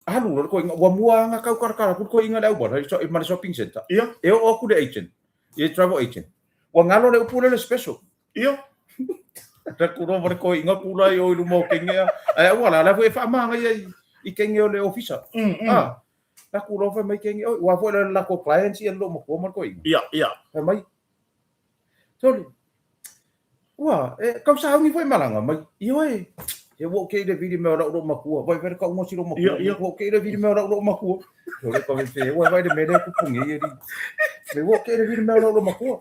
Alu loa le koiga, ua mua lava kau kalakala atu le koiga i le auala i ma le shopping centre. Ia. E oo atu le agent, i le travel agent, ua galo le upu lea o le special. Ia. Alu atu loa ma le koiga pula i o i luma o kenge a, ae auala la foi e faamagaia i kenge o le ofisa. Ah, atu loa fai mai kenge, oi, ua foi le latou clients ia le loomatua ma le koiga. Ia, ia. Fai mai, sole, Ua, e kau sauni foi malaga mai. Ioe, e ua ke i le vili mea o lau loomatua. Vai vai le kauga si loomatua. Ia, ia. Ua ke i le vili mea o lau loomatua. O le kau fe, ua vai le mele ku pungi e li. Me ua ke i le vili mea o lau loomatua.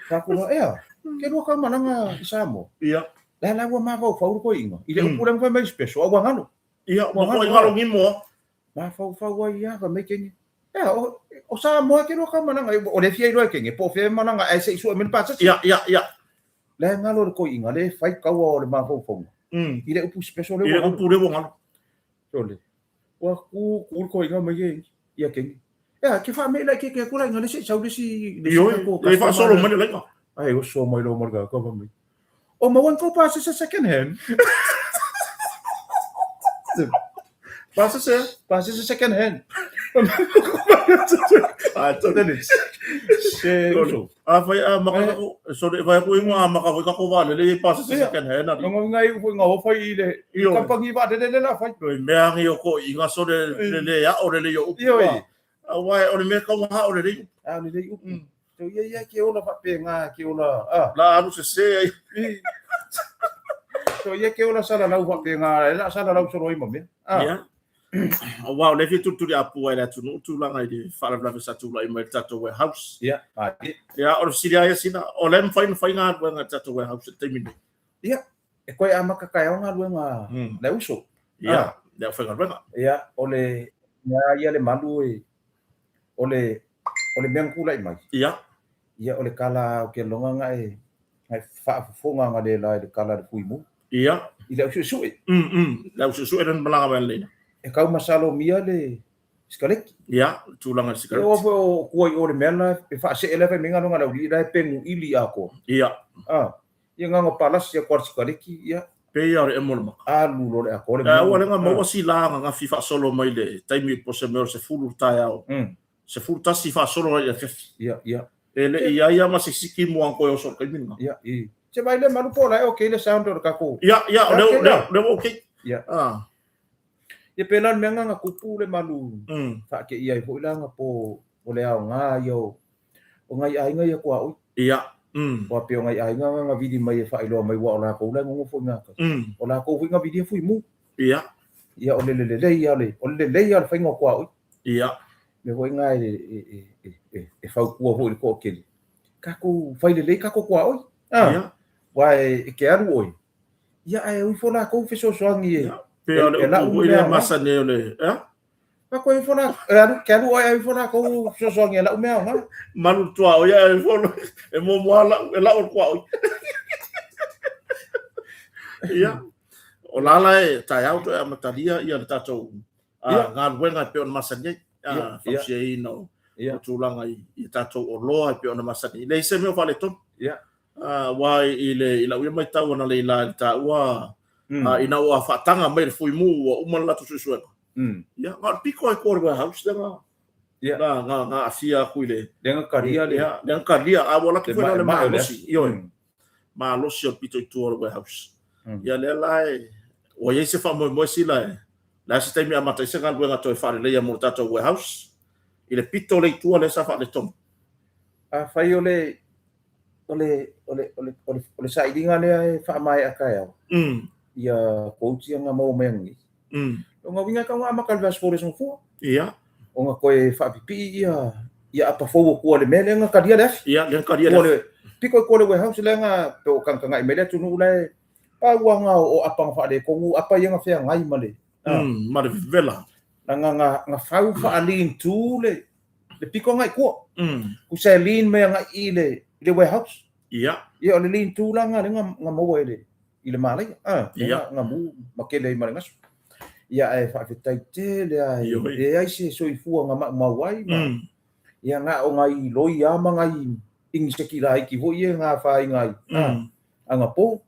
Ka ku loa, ea, ke lua kau malaga i Samoa. Ia. La la ua mafaufau le koiga. I le upu le fai mai special, a ua galo. Ia, ua koe galo ngimo. Mafaufau ai ia, fai mai kenge. Ea, o, o Samoa ke lua kau malaga. O le fia iloa e kenge, po o fea e malaga, ae se i sue mai le pasese. Ia, ia, ia. La e galo le koiga, le fai kaua o le mafaufauga. I le upu special le I le upu le ua galo. Sole. Ua ku ku le koiga mai e ia kenge. Ea, ke wha me lai ke ke kula inga le se sau le si le si Ioe, ko e faasolo mai le laiga. Ai o so mai lo mai ka ka mai. O ma wan ko pasese second hand. Pasese, pasese second hand. Ah, Tele. Se uso. A fai a maka ko sorry vai ko ingoa a maka foi ka ko vale le pasese second hand ari. Nga ngai foi nga o fai i le i kampangi va le le la fai. Oi mea ngi o ko inga so le le a o le le yo upu. Ioe. A wai o le mea kau ha o le le. A le le upu. So ia ia ke ola faapena ke ola a. La alu sese ai. So ia ke ola salalau faapena e la salalau solo ai ma mea. A. Ia. Aua o lea fia tulituli apua i le atunuu tulaga i le faalavelave sa tulai mai i le tatou warehouse. Ia, Ia, o le fesili lava ia sina, o lea e mafai ona fai galuega i le tatou warehouse i le taimi lenei? Ia, e koe amata taeao galuega le uso. Ia, le aufaigaluega. Ia, o le mea ia le malu e, o le, o le mea na tulai mai. Ia. Ia, o le kala o ke loga nga e, nga e faafofoga nga le la i le kala le fuimu. Ia. I le ausuesue. Le ausuesue lena malaga mai leina. E kau masalomia le sikaleki. Ia, le tulaga i le sikaleki. Ia, o foi o kua i o le mea la, e faasee la fai mai nga longa lau li la e pengu ili atoa. Ia. Ah. Ia nga nga palasi a kua sikaleki, ia. Pei ia o le emo o le maka. Alu lo le atoa le mea. Aua le nga maua si la nga fi faasolo mai le taimi po se mea o le 10 taeao. 11 faasolo ai i le afiafi. Ia, ia. E le i ai lava ma se siki mo ang koe oso i le taimi lena. Ia, i. Se vai le malu po la e okay le sound o le tatou. Ia, ia, o lea, lea, lea ua okay. Ia. Ah. Ia pēlā le mea nga nga kupu le malu whaakeia ai foi la nga po o le aoga ia o o ngai aiga ia kua oi. Ia. Ua pe o ngai aiga nga nga vili mai e whaailoa mai ua o lākou la e nonofo i ngā kai. O lākou foi nga vili e fui mu. Ia. Ia o le lelei ia le o le lelei ia o le whainga o kua oi. Ia. Mea foi nga e fautua foi i le toatele. Kakou fai lelei kakou tuaoi. Ah. Ia. Wa e ke alu oe. Ia ae ui fo lakou fesoasoani e. Ia. Pe o le upu foi lea masani ai o le, eh? Ka koe ifo la, e alu, ke alu oe ae ifo lakou fesoasoani e lau mea aoga. Malu le tuaoi ae ifo e muamua lau, e lau le tuaoi. Ia. O la la e taeao toe amatalia ia le tatou galuega e pei ona masani ai, fausiaina o tulaga i tatou oloa e pei ona masani ai. E leai se mea o faaletonu. Aua i le i lau ia matau analeila i le taua ina ua faataga mai le Fuimu ua uma le latou suesuega. Ia, na o le pito lava i tua o le warehouse lea na na na aafia atu i le Lea na talia le Ia, lea na talia, a ua alu atu foi la o le malosi, ioe, malosi o le pito i tua o le warehouse. Ia lea la e, ua i ai se faamoemoe sila e, le a se taimi e amata ai se galuega toe faaleleia mo le tatou warehouse i le pito lea i tua lea sa faaletonu. Afai o le o le o le o le o le, o le sailiga lea e faamaea taeao. Ia quotes ia na maua mai ananei. O na uiga e tau na amata i le vaiaso fou i le aso Gafua. Ia. Ona toe faapipii ia ia apa fou o tua o le mea lea na talia le afi. Ia, lea na talia le afi. Piko i tua o le warehouse lea na pe o tagatagai mai le atunuu la e pau lava na o apa na faaletonu, apa ia na feagai ma le Ma le vevela. Na na na fau faa-lean tu le le piko agai i tua. Kusa e lean mai agai i le i le warehouse. Ia. Ia o le lean tu la nga le nga maua i le i le malaia. Ah, Ia. nga mu makele ai ma le gaso. Ia ae faafetai tele lava e leai se soifua nga maumau ai ma ia na o ngai loi lava ma ngai iniseki laiti foi ia na afaina ai anapo.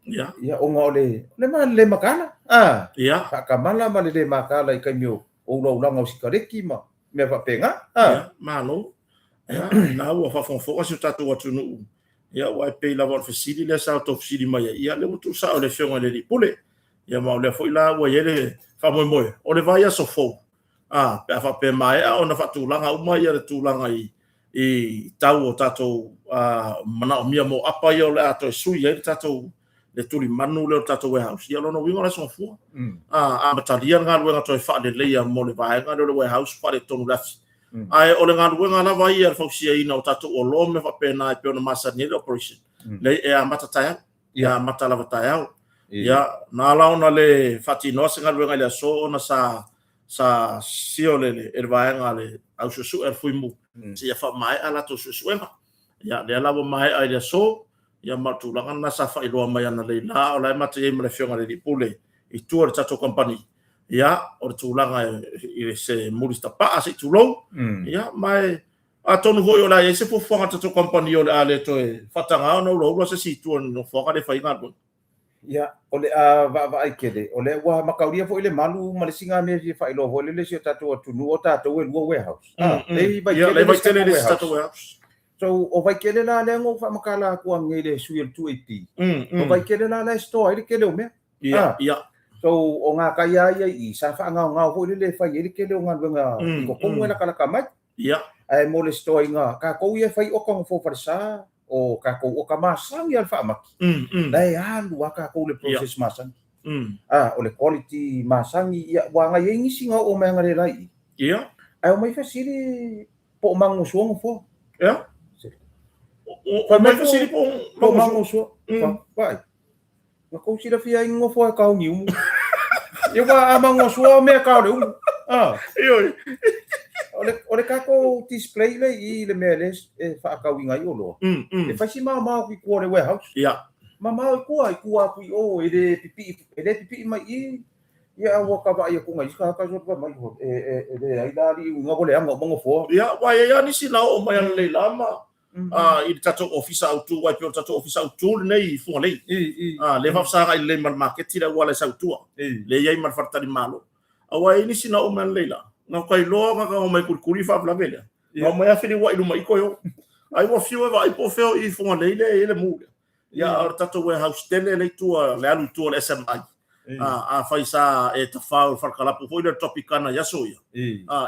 Ia. Ia, ona o le, o le ma le mataala. A, Ia. faatamala ma le le mataala i taimi o ulaulaga o sikareti ma mea faapena. A. Ia, malo. Ia, na ua faafogafoga si o tatou atunuu. Ia, aua e pei lava o le fesili lea sa outou fesili mai ai. Ia, lea ua tuusao e le Afioga i le Alii Pule. Ia, ma o lea foi la ua i ai le faamoemoe, o le vaiaso fou, a, pe a faapea e maea ona faatulaga uma ia le tulaga i i tau o tatou manaomia mo apa ia o le a toe sui ai le tatou le tulimanu lea o le tatou warehouse. Ia, o lona uiga o le Aso Gafua, a, amatalia le galuega toe faaleleia mo le vaega lea o le warehouse faaletonu le afi. Ae o le galuega lava ia le fausiaina o tatou oloa ma mea faapena e pei ona masani ai le operation, leai, e amata taeao. Ia amata lava taeao. Ia, na ala ona le faatinoa se galuega i le aso ona sa sa sio le e le vaega a le au suesue a le Fuimu seia faamaea latou suesuega. Ia, lea la ua maea i le aso, ia ma o le tulaga lena sa faailoa mai analeila, o la e matou i ai ma le Afioga i le Alii Pule i tua i le tatou kamupani. Ia, o le tulaga i se mulitapaa se i tulou, ia, ma e atonu foi o le a i ai se fuafuaga a le tatou kamupani o le a le toe faataga ona ulaula se isi i tua i le nofoaga lea e fai ai galuega. Ia, o le a vaavaai tele, o lea ua mataulia foi le malu ma le isi mea e fia faailoa foi lele i si o tatou atunuu, o tatou e lua warehouse. Ah, lea i Vaitele le isi tatou warehouse. So, o Vaitele la lea na ou faamatala atu ananei i le sui o le 2AP. O Vaitele la la e store ai le tele o mea. Ia, ia. So, o gatai lava ia i i, sa faagaogao foi lele e fai ai le tele o galuega i totonu e latalata mai. Ia. Ae mo le store ina, tatou ia e fai oka nofo falesa, o tatou oka masani a le faamati, la e alu lava tatou i le process masani. A, o le quality masani, ia, ua agai ai nisi na oo mai analeila i i. Ia. Ae omai fesili po o Manugosua nofoa. Ia. Omai fesili po o Manugosua. Vaai. Na kou silafia ai nofo e kao ni umu. Ia ua a Manugosua o mea kao le umu. Ah. Ioe. O le tatou display le i le mea le e faatauina ai oloa. E fai si maomao i tua o le warehouse. Ia. Mamao i tua, i tua atu i o, e le pipii, e le pipii mai i. Ia ua ka vaai atu nai isi tagata soo fai mai e leai la alii uiga ua leaga uma nofoa. Ia, aua e i ai lava nisi na oo mai analeila ma i le tatou ofisa autu, aua e pei o le tatou ofisa autu lenei i Fugalei. Lea e faafesagai lelei ma le maketi le auala e sau i tua, lea e i ai ma le faletalimalo. Aua e i ai nisi na oo mai analeila, na ka iloa na ka omai e kulikuli le faalavelave lea. Na omai lava feliuai i luma i toe o. Ai ua fiu e vaai po o fea o i i Fugalei lea e i ai le mu lea. Ia, o le tatou warehouse tele lea i tua, le alu i tua o le SMI. Afai sa e tafao i le falekalapu foi lea o le Tropicana i aso ia,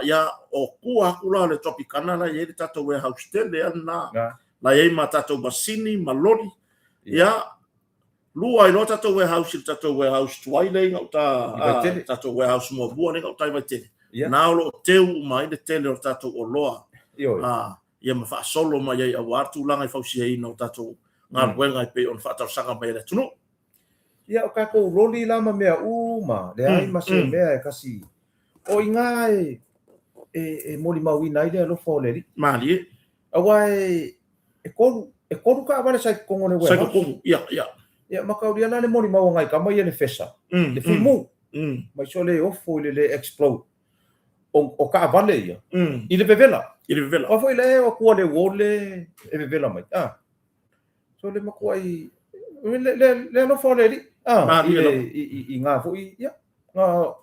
ia, o tua atu la o le Tropicana la e i ai le tatou warehouse tele lava lena, la e i ai ma tatou masini ma loli. Ia, lua ai loa tatou warehouse i le tatou warehouse tuai lea i gauta, le tatou warehouse muamua lea i gauta i Vaitele. Na o lo o teu uma ai le tele o le tatou oloa. Ia ma faasolo mai ai aua le tulaga i fausiaina o tatou galuega e pei ona faatalosaga mai e le atunuu. Ia, o tatou loli la ma mea uma, leai ma se mea e kasi. O i ina e molimauina ai le alofa o le Alii. Malie. Aua e 3 taavale sa i totonu o le warehouse. Sa i totonu, ia, ia. Ia, mataulia la le molimau a nai tama ia le fesa, le fuimu, mai sole ofo i le le explode. O taavale ia, i le vevela. I le vevela. Aua foi la e o atu a le uo le e vevela mai. Ah. So le matuai le alofa o le Alii. Ah, i ngā foi, ia, ngā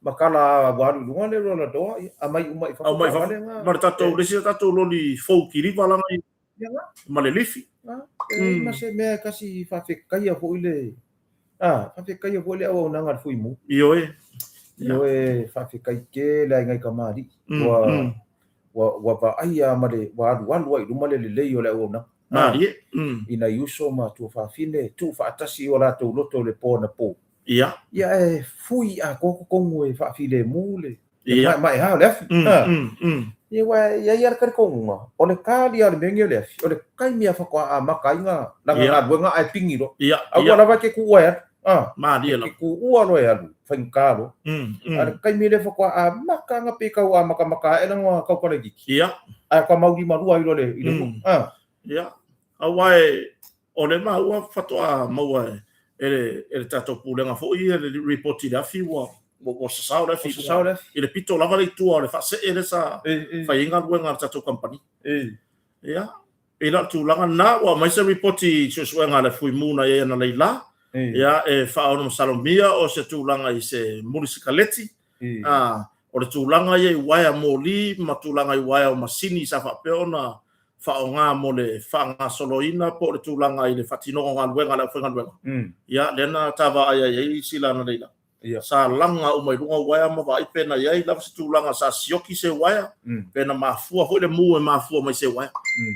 makala ua alu i luga le roller door, ia, aumai uma i fafo. Aumai i fafo. Ma le tatou, le isi o tatou loli fou kiliva lana i, ma le lifi. Ah, e ma se mea e kasi faafetaia foi le, ah, faafetaia foi le auaunaga a le Fuimu. Ioe. Ioe, faafetai tele lava i nai kamali'i. Ua, ua vaai lava ma le, ua alualu lava i luma le lelei o le auaunaga. Malie. I nai uso ma tuafafine tuufaatasi i o latou loto i le po anapo. Ia. Ia ae fui atoa totonu e faafilemu le maemaeha o le afi. Ia aua e i ai lava le talitonuga, o le tali lava o le mea lenei o le afi, o le taimi lava faatoa amata ai lana galuega ae pigi loa. Aua lava e te tuua e alu. Malie lava. E te tuua loa e alu, faigata loa. A o le taimi lea faatoa amata ona pei tau amatamata ae lana tautala itiiti. Ae faatoa maulimalua ai loa i le ua. Ia. Aua o le maua faatoa maua e le tatou Pulega foi le lipoti i le afi ua sasao le afi i le pito lava le i tua o le faasee lea sa fai ai galuega a le tatou kamupani. Ia, pei la o le tulaga lena, ua aumai se lipoti i suesuega a le Fuimu na i ai analeila. Ia, e faaonomasalomia o se tulaga i se muli sikaleti, a, o le tulaga ia i uaea moli ma tulaga i uaea o masini sa faapea ona faaaoga mo le faagasoloina po o le tulaga i le faatinoga o galuega a le aufaigaluega. Ia, lea na ta vaai ai i sila analeila. Sa laga uma i luga uaea ma vaai pe na i ai lava se tulaga sa sioki se uaea, pe na mafua foi le mu e mafua mai se uaea.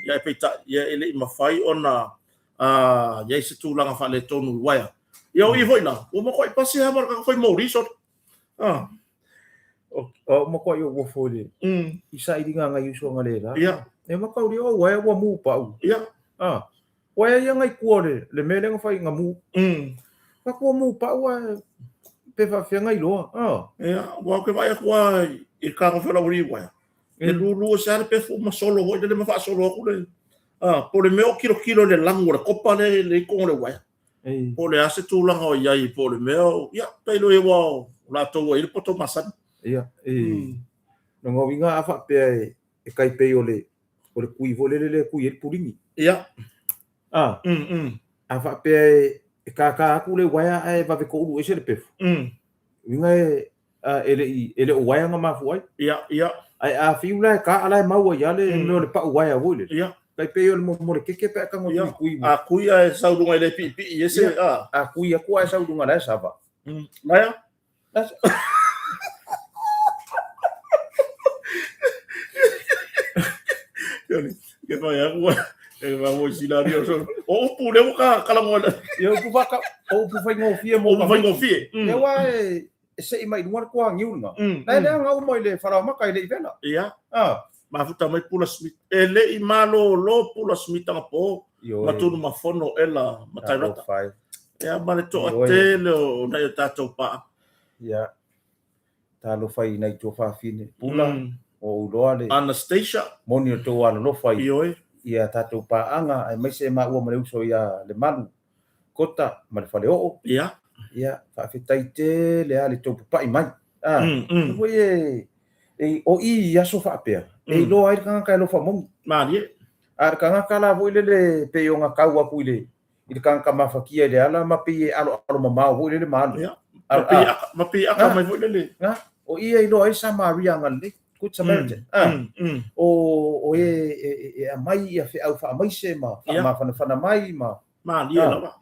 Ia, ae peitai, ia, e le i mafai ona i ai se tulaga faaletonu i uaea. Ia, o i foi la, ua matuai pasi lava ma le tagata fai moli solo. O matuai ou ofo i le i sailiga a nai uso analeila. E mataulia o uaea ua mu pau. Uaea ia nai tua o le mea lea na fai na mu. Faatoa mu pau ae pe faafefea na iloa. Ia, aua ou te vaai atu lava i le tago foi o le aualii uaea. E lulu ese lava le pefu ma solo foi lele ma faasolo atu le po o le mea o tilotilo i le lanu o le kopa lea i totonu o le uaea. Po o le a se tulaga o i ai, po o le mea o, ia, tailo i ai aua o latou ua i ai le poto masani. Ia, e lona uiga a faapea e tai pei o le o le kui foi lele lea e kui ai le pulini. Ia. A. A faapea e kākā atu le uaea ae vave toulu ese le pefu. Uiga e e le i e le o uaea na mafua ai. Ia, ia. Ae a fiu la e ka a la e maua ia le mea o le pau uaea foi lele. Ia. Tai pei o le mo le keke pe a tago atu i kui. A kui ae sau i luga e le piipii ese a. A kui atu ae sau i luga la e sava. Laia. Ke whai aku e whai mo sila ri o o upu le ka kala mo Ia upu whaka o upu whaingofie mo. Upu whaingofie. Ia wa e e seʻi mai i luga le toagiu lena. Na e leaga uma i le falaoamata e le i vela. Ia. Mafuta mai Pula Smith. E le i malōlō Pula Smith anapō ma Tunumafono ela ma Taurata. Ia ma le toatele o nai o tatou paaga. Ia. Talofa i nai tuafafine. Pula, ua ou iloa le. Anastasia. Moni o le tou alolofa i. Ioe. I a tatou paaga aemaise maua ma le uso ia Lemalu. Kota ma le Faleoo. Ia. Ia, faafetai tele lava le tou papai mai. A, foi e, e, o i i aso faapea, e iloa ai le tagata e alofa moni. Malie. A o le tagata la foi lele pei ona tau atu i le, i le tagata mafatia i le ala ma pei e aloalo mamao foi lele ma alu. Ia. Ma pei aka, ma pei aka mai foi lele. Na, o i e iloa ai Samaria agalelei. Good Samaritan. O, o e, e, e aumai ia feau faamaise ma faamafanafana mai ma Malie lava.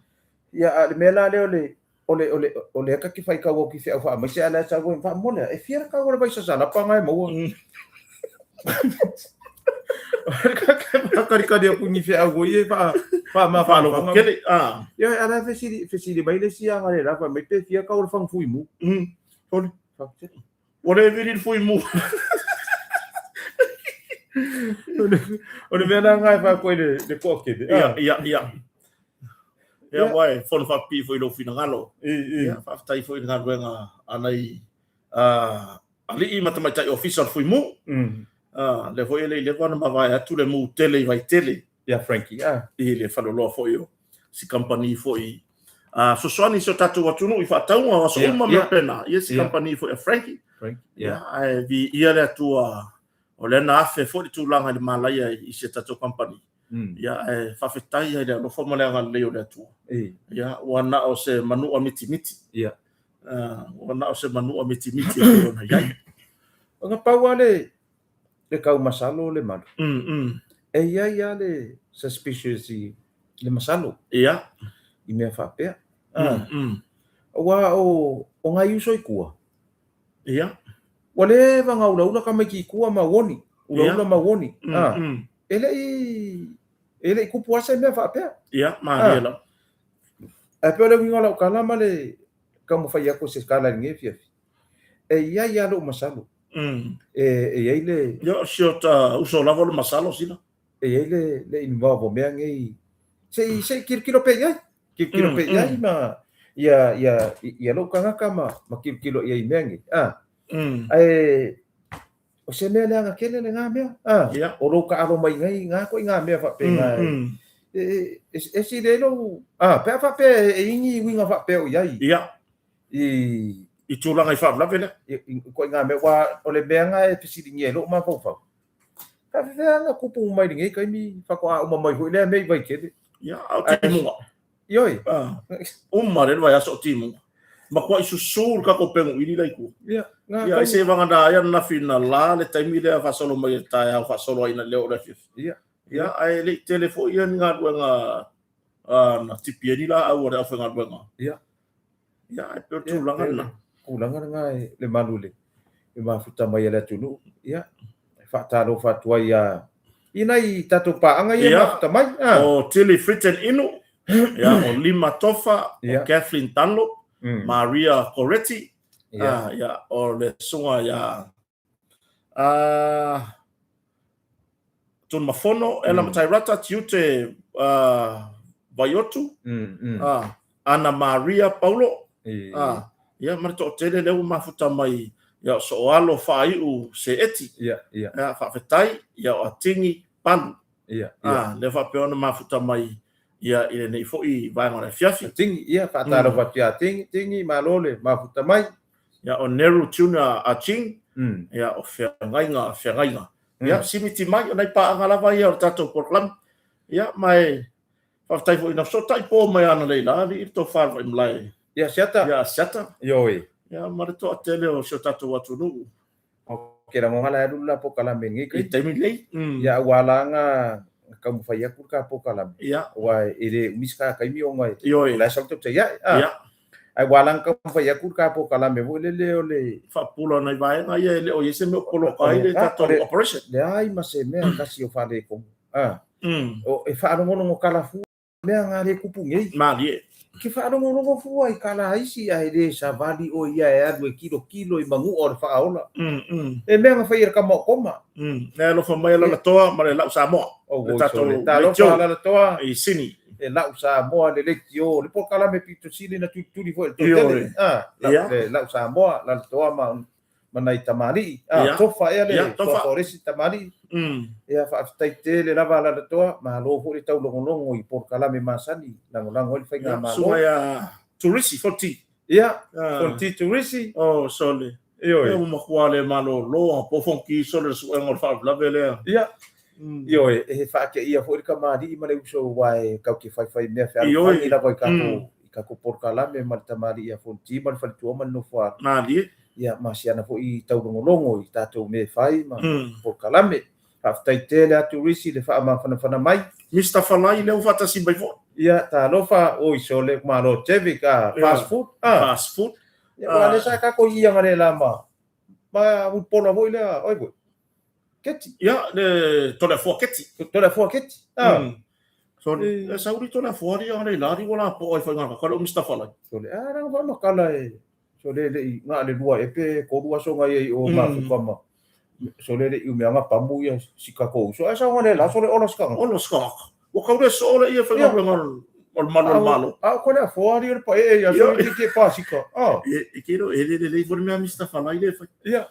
Ia, a o le mea la lea o le, o le, o le, o lea ta te faitau atu i feau faamaise, a o lea sau e faamole, e fia le tau o le vai sasalapa na e maua. Faakalikali atu ni feau foi ia faamafalofa. Kele, a. Ia, a la fesili, fesili mai le isi agalelei fai mai pe fia tau o le fagu fuimu. Sole. Ua le vili le fuimu. O le mea la lena e fai atu ai le toatele. Ia, ia, ia. Ia, aua e fono faapipii foi i lou finagalo. Ia, faafetai foi i le galuega a nai alii ma tamaitai ofisa o le fuimu. Lea foi e le i leva ona mavae atu le mu tele i Vaitele. Ia Frankie, a. I le faleoloa foi o si kamupani foi a fesoasoani i si o tatou atunuu i faatauga o aso uma ma mea faapena. Ia si kamupani foi a Frankie. Ia, ae viia le Atua o lea na afe foi le tulaga i le malaia i si a tatou kamupani. Ia, ae faafetai ai i le alofa ma le agalelei o le Atua. Ia, ua na o se manua mitimiti. Ia. Ua na o se manua mitimiti e pei ona i ai. Ona pau lava le le tau masalo le malu. E i ai lava le suspicious i le masalo. Ia. I mea faapea. Aua o nai uso i tua. Ia. Ua leva ona ulaula tamaiti i tua ma uoni. Ulaula ma uoni. E le i e le i tupu lava se mea faapea. Ia, malie lava. Ae pei o le uiga o lau tala ma le taumafai atu o se tala i lenei afiafi. E i ai lava lou masalo. E i ai le. Ia, o si ota uso lava o le masalo sila. E i ai le, le involve o mea nei. Se i, se i kilokilo pea i ai. Kilokilo pea i ai ma ia, ia, ia lou tagata ma, ma kilokilo i ai i mea nei. A. Ae, o se mea leaga tele lena mea. A. Ia. O lou taalo mai nei, na koe ngā mea faapena. E, e, e sili ai lou, a, pe a faapea e i ni uiga faapea o i ai. Ia. I i tulaga i faalavelave lea. I ituaiga mea, aua o le mea lena e fesiligia ai lou mafaufau. Faafefea ona tupu mai i lenei taimi faatoa uma mai foi lea mea i Vaitele. Ia, a o timuga. Ioe. Uma le vaiaso o timuga. Matuai susu le tatou pegu ʻili la i tua. Ia, Ia, ai seivagana ai ananafi na la le taimi lea faasolo mai i le taeao faasolo ai ina le oo i le afiafi. Ia. Ia, ae le i tele foi ia ni galuega na tipi ai ni laau a le aufaigaluega. Ia. Ia, ae pei o le tulaga lena. Tulaga lena le malu i le mafuta mai a le atunuu. Ia, e faatalofa atu ai ia i nai tatou paaga ia mafuta mai. O Tilly Fritton Inu, ia, o Lima Tofa, o Kathleen Dunlop, Maria Coretti, ia, o le susuga ia Tunumafono, Ella Matairata, Tiute Vaiotu, Ana Maria Paulo, ia, ma le toatele lea ua mafuta mai, ia, o Sooalo Faaiu Seeti, ia, faafetai, ia, o Atigi Palu, lea faapea ona mafuta mai, ia, i lenei foi vaega o le afiafi. Atigi, ia, faatalofa atu ia Atigi, Tigi, malo le mafuta mai. Ia, o Neru Tuna Aching, ia, o Feagaiga, Feagaiga. Ia, simiti mai, o nai paaga lava ia o le tatou polokalame. Ia, ma e faafetai foi na fesootai po mai ana lei la, alii le tofa le vaimalae. Ia, Siata. Ia, Siata. Ioe. Ia, ma le toatele o si o tatou atunuu. O ke lagona la e alu le la polokalame i lenei taimi. I taimi lenei. Ia, aua la nga taumafai atu le ta polokalame. Ia. Aua e le umi se ta taimi ona e. Ioe. O la e sau tautai ae. Ia. Ae ua ala ona taumafai atu le ta polokalame foi lele o le. Faapula o nai vaega ia e le o i ai se mea o poloka ai le tatou operation. Leai ma se mea tasi o faaletonu. E faalogologo tala fua mea nga le tupu nei. Malie. Ke faalogologo fua i tala a isi ae le savali oe ia e alu e kilokilo i manu'a o le faaola. E mea na fai e le tama o Koma. E alofa mai Alalatoa ma le lau Samoa. Le tatou Talofa Alalatoa i Sini. E lau Samoa le leitio, le polokalame pito sili na tulituli foi i le toatele. Le lau Samoa, Alalatoa ma ma nai tamalii. Tofa ea le tofa o le isi tamalii. Ia, faafetai tele lava Alalatoa, malo foi le taulogologo i polokalame masani, lagolago ai le faigamalo. Susuga ia Turisi, Fonti. Ia, Fonti Turisi. Oh, sole. Ioe. Ia, ua matua le malolo a po Fonti sole le suega o le faalavelave lea. Ia. Ioe, e faateia foi le tamalii ma le uso aua e tatou te faifai mea fealofani lava i tatou i tatou polokalame ma le tamalii ia Fonti ma le faletua ma le nofoaalo. Malie. Ia, ma si ana foi taulogologo i tatou mea e fai ma polokalame. Faafetai tele atu Risi le faamafanafana mai. Mister Falai lea ua faatasi mai foi. Ia, talofa, oi sole, malo Jevic, fast food. Fast food. Ia, aua lea sa tatou i ianga le la ma, ma ulipola foi lea, oi foi. Keti. Ia, le Toleafoa Keti. Toleafoa Keti. Sorry, e sauri Toleafoa ri ianga le la ri ua lapoa i faiga kaka le o Mister Falai. Sole, langa faamakala e, sole le i nga le lua e pe kolu aso nga i o mafuka ma. Sole le i umeanga pamu ia sika ko uso. Ai sa le la sole ola sika. Ola sika. Ua kau le so le ia faiga nga o le malo o le malo. A ko le afoa ri o le pa e ia so i ke pa sika. E ke ro e le le le fo mea Mister Falai le fai. Ia.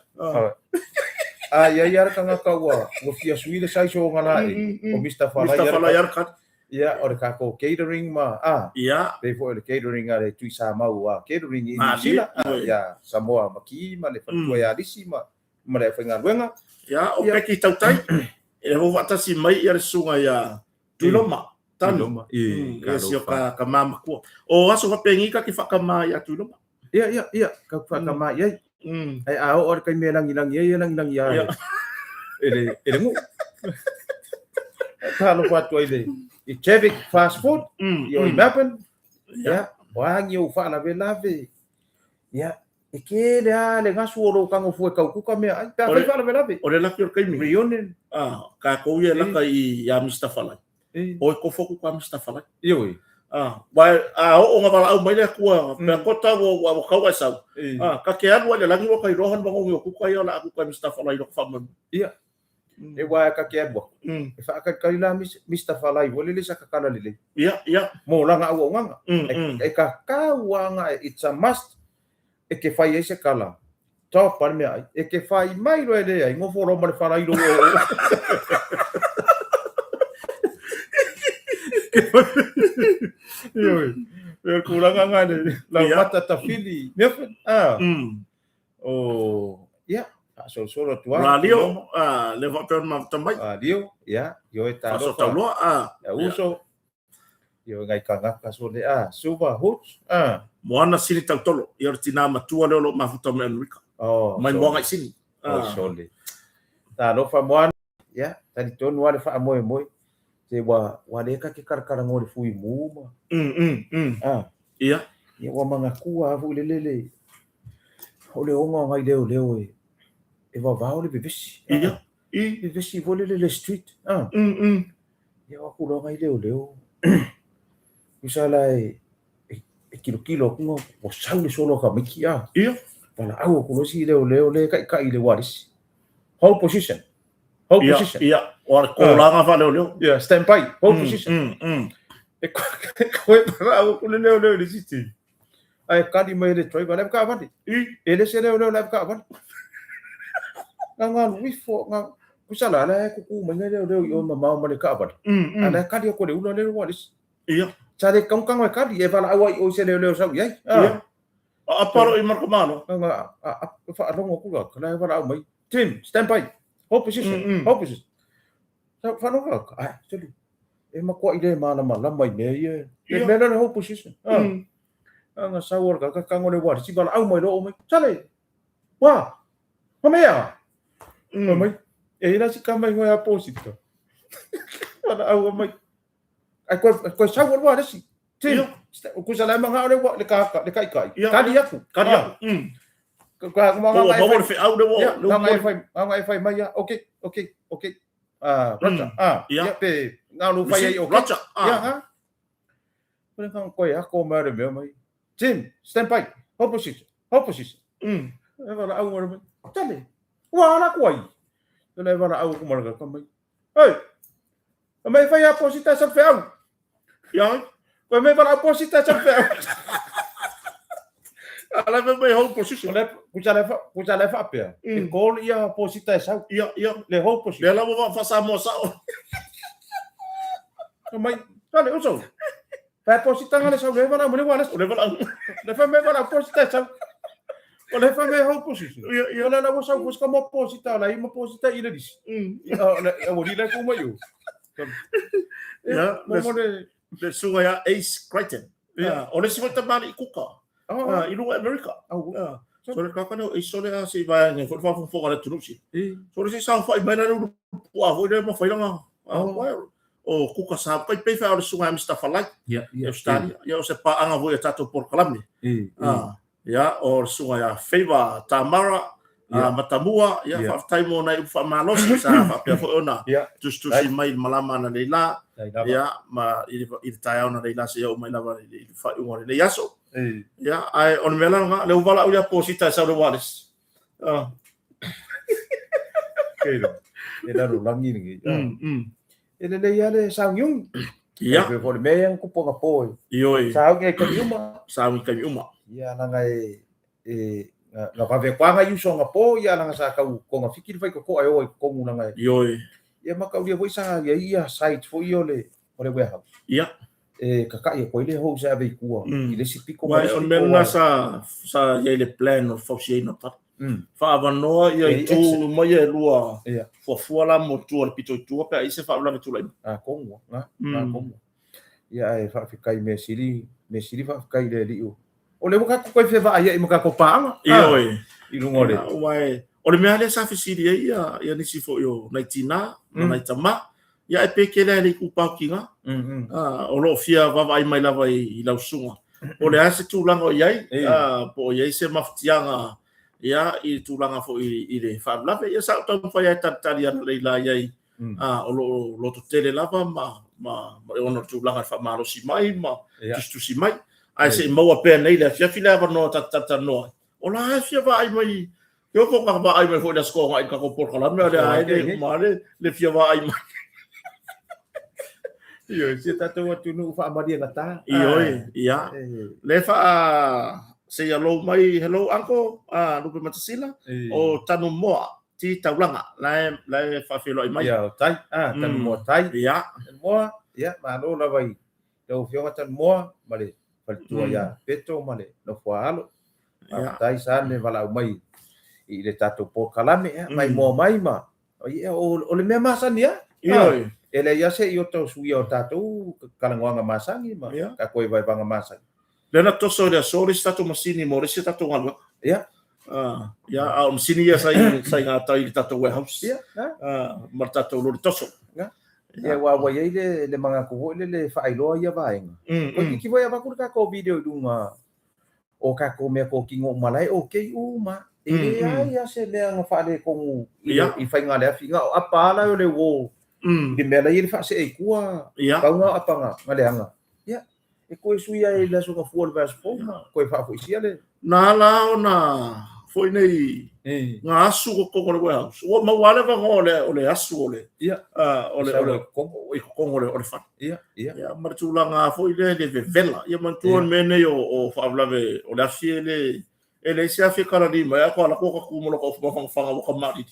A ia ia tangata ua fia sui le size o ngala e. O Mister Falai. Mister Falai ar kat. Ia, o le tatou catering ma, Ia. Pei foi o le catering a le Tui Samau, catering i Niu Sila, ia, Samoa Maki ma le faletua ia Alisi ma le aufaigaluega. Ia, o Peki Tautai, e ho faatasi mai ia le susuga ia Tuiloma, Tanu. Tuiloma, i, Ia si o ka ka mamakua. O aso faapegi ka ke whakama ia Tuiloma. Ia, ia, ia, ka whakama i ai. Ai a o le kai me langilangi ai, e langilangi a e le, e le nuu. Talofa atu ai le i Javic Fast Food, i o i Melbourne. Ia, o angi o faalavelave. Ia, e ke le a le gasu o lou tago fua e tau kuka mea ai. Pe a fai faalavelave. O le laki o le taimi. Reunion. Ka kou ia laka i a Mister Falai. O e kofo ku ka Mister Falai. Ioe. Wa a o nga wala au mai le akua, pe kota wo wa kau ai sau. Ka ke alu ai le langi wa kai rohan bango o kuka ia la aku ka Mister Falai ro fa mo. Ia. E wa ka ke alu. E fa ka kai la Mister Falai wo le le sa ka kala le. Ia, ia. Mo langa au nganga. E ka ka wanga it's a must. E ke fai ai se kala. Tau pa mea ai. E ke fai mai lo ele ai ngofo ro ma le Falai ro. Ioe. E kuranga ngā le la mata tawhili. Mea whai. O, ia, faasolosolo atu ai. Lio, le faapea ona mafuta mai. Lio, ia, ioe talofa. Faasotauloa, Ia uso. Ioe ngai kagaka sole a Suva Hoots a. Moana Sini Tautolo, ia o le tinā matua lea o lo o mafuta mai Amerika. Oh, Mai sole. Moana i Sini. Oh, sole. Talofa Moana, ia, talitonu lava le faamoemoe, se ua, ua le ka ke kalakalagoa i le fui mu ma. A. Ia. Ia ua manatua lava foi lele le, o le oga o nai leoleo e, e vavao le vevesi. Ia. I. Vevesi foi lele le street. A. Ia o atu loa nai leoleo. Tusa la e, e, e kilokilo atu nga ua sau le solo a tamaiti a. Ia. Valaau atu loa si leoleo le taitai i le ualesi. Hold position. Hold Ia, position. ia, o le kolaga faaleoleo. Ia, stand by. Hold position. E koe valaau atu le leoleo i le siti. Ae kali mai le driver, le avekaavale. I. E le se leoleo le avekaavale. Nga ngalu ifo, nga kusa la la e kuku mai ngai leoleo i o mamao ma le kaavale. A la e kali atu le ula le ualesi. Ia. Sa le kamukamu e kali, e valaau ai i o i se leoleo sau i ai. Ia. A apa lo i Marco Malo. Nga a a faalogo atu la, la e valaau mai. Tim, stand by. Hold position. Hold position. Sa faalogo atu, ai, sole. E makuaʻi le malamalama i mea ia. Le mea lea le hold position. A nga sau o le kaka kango le ualesi, valaau mai loa o mai. Sale! Wa! Ma mea! Fai mai, e i la si kama i ngoe a posita. Valaau mai. Ai koe, koe sau o le ualesi. Tim, kusa la e mangao le le kahaka, le kaikai. Kali aku. Kali aku. Ka ma nga maua le feau le ua. Nga nga e fai, nga e fai mai ia. Okay, okay, okay. Ah, roger. Ah, ia pe nga lu fai ai okay. Roger. Ah. Ia ha. Koe nga koe ako mai le mea mai. Tim, stand by. Hold position. Hold position. E wala au mai. Tale. Ua ala ku ai. Tale wala au ku mara ka mai. Hey. A mei fai a posita sa feau. Ia. Koe me wala posita sa feau. Ala me mai hold position. Le kusa le fa kusa le fa pea. E call ia posita e sau. Ia, ia. Le hold position. Le la mo fa sa mo sa. Mai, tale uso. Fa posita ngale sau le wala mo le wala. Le wala. Le fa me wala posita sau. O le fa me hold position. Ia, ia. O le la mo sau koska mo posita la i mo posita i le disi. O le o le ku mai o. Ia, mo mo le le suga ia Ace Crichton. Ia. O le si foi tamali i kuka. I luga Amerika. So le kaka leo Ace o le a se vai ngai foi faafofoga le tunusi. So le se sa fai mai na le pua foi le mafailanga. O kuka sa kai pe fa o le suga Mr. Falai. Ia, ia. Australia. Ia o se paanga foi a tatou polokalame. Ia, o le susuga ia Favor Tamara Matamua, ia faafetai mo nai upu faamalosi sa faapea foi ona tusitusi mai i le malama ananei la, ia, ma i le taeao ananei la seia oo mai lava i le faaiuga o lenei aso. Ia, ae o le mea la lena, lea ua valaau ia Posita e sau le wireless. E lalolagi lenei. E lelei lava le saugiugi. Ia. E pei foi o le mea ia na tupu anapo e. Ioe. Saugi ai taimi uma. Saugi taimi uma. Ia leaga e e na vave atu lava nai uso anapo ia leaga sa tau togafiti le faitotoa e o ai i totonu leaga e. Ioe. Ia mataulia foi sa i ai ia site foi ia o le o le warehouse. Ia. E kakaʻi atu ai le hose e ave i tua i le isi pito ma le isi pito. Aua o le mea lena sa sa i ai le plan o le fausiaina o tala. Faaavanoa ia itu uma ia e lua fuafua la mo tua le pito i tua pe a i ai se faalavelave tulai mai. Atonu na, atonu. Ia ae faafetai mea sili, mea sili faafetai i le Alii o o lea ua tatou toe fevaaiai ma tatou paaga. Ioe. I luga o le. Aua o le mea lea sa fesili ai ia ia nisi foi o nai tinā ma nai tamā, ia e pe kele ai le itupa o tiga, o lo o fia vaavaai mai lava i lau susuga. Po o le a se tulaga o i ai, po o i ai se mafatiaga ia i le tulaga foi i le faalavelave. Ia sa ou taumafai lava e talitali analeila i ai, o lo o lototele lava ma ona o le tulaga i le faamalosi mai ma tusitusi mai. Ae se i maua pea nei le afiafi le avanoa ta te talatalanoa ai. O la e fia vaai mai, ke oko ka vaai mai foi le aso toga i le tatou polokalame, o lea e le uma le le fia vaai mai. Ioe, si o tatou atunuu faamaliegata. Ioe, ia. Le faa say hello mai, hello uncle, Lupe Matasila, o Tanumoa T Taulanga, la e la e faafeiloai mai. Ia, o tai, Tanumoa Tai. Ia. Tanumoa, ia, malo lava i lau Afioga Tanumoa ma le faletua ia Peto ma le Nofoaalo. Faafetai sa le valaau mai i le tatou polokalame, ia, maimoa mai ma, ia, o le mea masani lava. Ioe. E leai lava se iota o suia o tatou talanoaga masani ma tatou vaevaega masani. Lea na toso i le aso le isi tatou masini mo le isi tatou galuega. Ia. Ia, a o masini ia sa i sa i gatai i le tatou warehouse. Ia, na. Ma le tatou loli toso. Na. Ia, aua ua i ai le le manatu foi lele e faailoa ia vaega. Toeitiiti foi avatu le tatou video i luga o tatou mea totino uma la e okay uma. E leai lava se mea na faaletonu i faiga a le afi. Na o apa lava la o le uo i le mea la e i ai le faasee i tua, pau na o apa na leaga. Ia, e toe sui ai i le aso Gafua o le vaiaso fou ma toe faafoisia le. Na ala ona foi nei ga asu i totonu o le warehouse, ua maua lava le avanoa o le asu o le, o le, o le, i totonu o le fale. Ia, ia. Ia, ma le tulaga foi lea i le vevela. Ia manatua le mea nei o faalavelave o le afi e le, e leai se afi e kalali mai, a ua alu atu ua tu ma lota ofu mafanafana ua tamalii.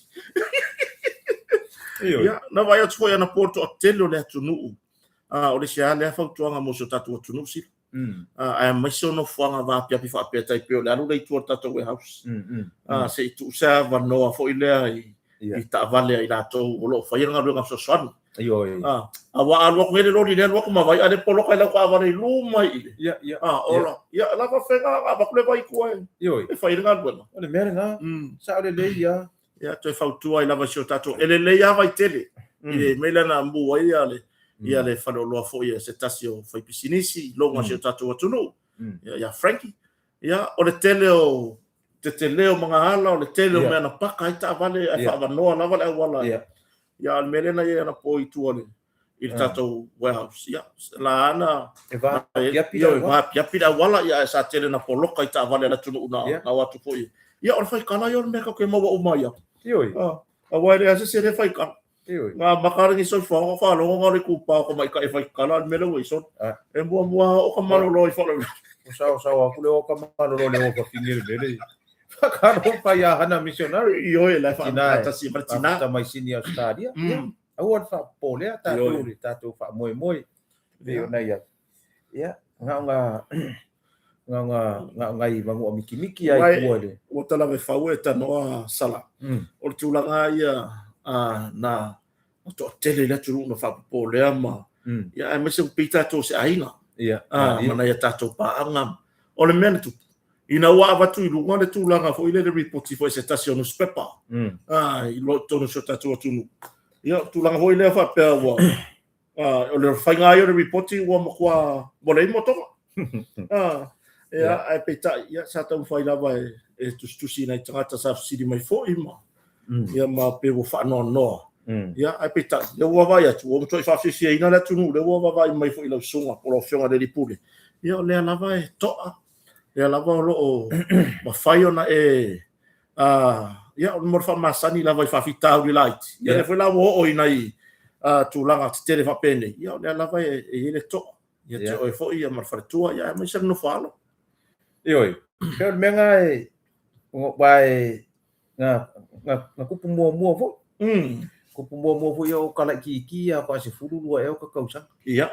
Ia, na vaai atu foi anapo i le toatele o le atunuu, o le isi lava lea fautuaga mo si o tatou atunuu, Sila. Aemaise o nofoaga vaapiapi faapea tai pei o le alu lea i tua o le tatou warehouse. Se i tuu se avanoa foi lea i taavale a i latou o lo o faia le galuega fesoasoani. Aua a alu atu nei le loli lea alu atu ma vai, a le poloka i lau taavale i luma i le. Ola. Ia, la faafefea ona avatu le vai i tua e fai ai le galuega. O le mea lena, sao lelei lava. Ia, toe fautua ai lava i si o tatou, e lelei lava Vaitele, i le mea lea na mu ai ia le, ia le faleoloa foi a se tasi o faipisinisi i luga o si o tatou atunuu, ia Frankie. Ia, o le tele o tetele o magaala, o le tele o mea na paka ai taavale ae faaavanoa lava le auala. Ia, a o le mea lea na i ai anapo i tua i le tatou warehouse. Ia, la ana e vaapiapi le auala. Vaapiapi le auala, ia, ae sa tele na poloka i taavale a le atunuu na o atu foi. Ia, o le faikala ia o le mea tatou te maua uma ai lava. Ioe. Aua e leai se isi e le faikala. Ioe. Na amata lenei soifuaga o faalogo na o le itupa o tamaitai e faikala, a o le mea lea ua i solo. E muamua oo ka malolo i faalavelave. O saosao atu le o ka malolo le o fafine le mea lea. Whakaaro ia Hana Missionary. Ioe, la e faatasi ma le tina. Mai Sini Australia. Aua le faapopolea tatou le tatou faamoemoe pei ona i ai. Ia, na o na na o nai manua mikimiki ai tua le. Ua talave fau e tanoa sala. O le tulaga ia na toatele i le atunuu na faapopolea ma ia aemaise ua pei tatou se aiga. Ia. Ma nai a tatou paaga. O le mea na tupu, ina ua avatu i luga le tulaga foi lele ripoti foi se tasi o newspaper i totonu o si o tatou atunuu. Ia, o tulaga foi lea faapea ua o le faiga ai o le ripoti ua matua ua leai motoga. Ia, ae peitai, ia, sa taumafai lava e tusitusi i nai tagata sa fesili mai foi ma, ia, ma pe ua faanoanoa. Ia, ae peitai, lea ua vaavaai atu, ua matuai faafiafiaina le atunuu, lea ua vaavaai mai foi i lau susuga po o lau Afioga i le Alii Pule. Ia, o lea lava e to'a, lea lava o lo o mafai ona e, ia, mo le faamasani lava i faafitauli laiti. Ia, lea foi la ua oo i nai tulaga tetele faapenei, ia, o lea lava e i ai le to'a. Ia te oe foi ia ma le faletua, ia aemaise le nofo alo. Ioe, pei o le mea lena e, aua e, na, na, na tupu muamua foi. Tupu muamua foi o kalaitiiti ia faatoa 12 ea o ta tausaga. Ia.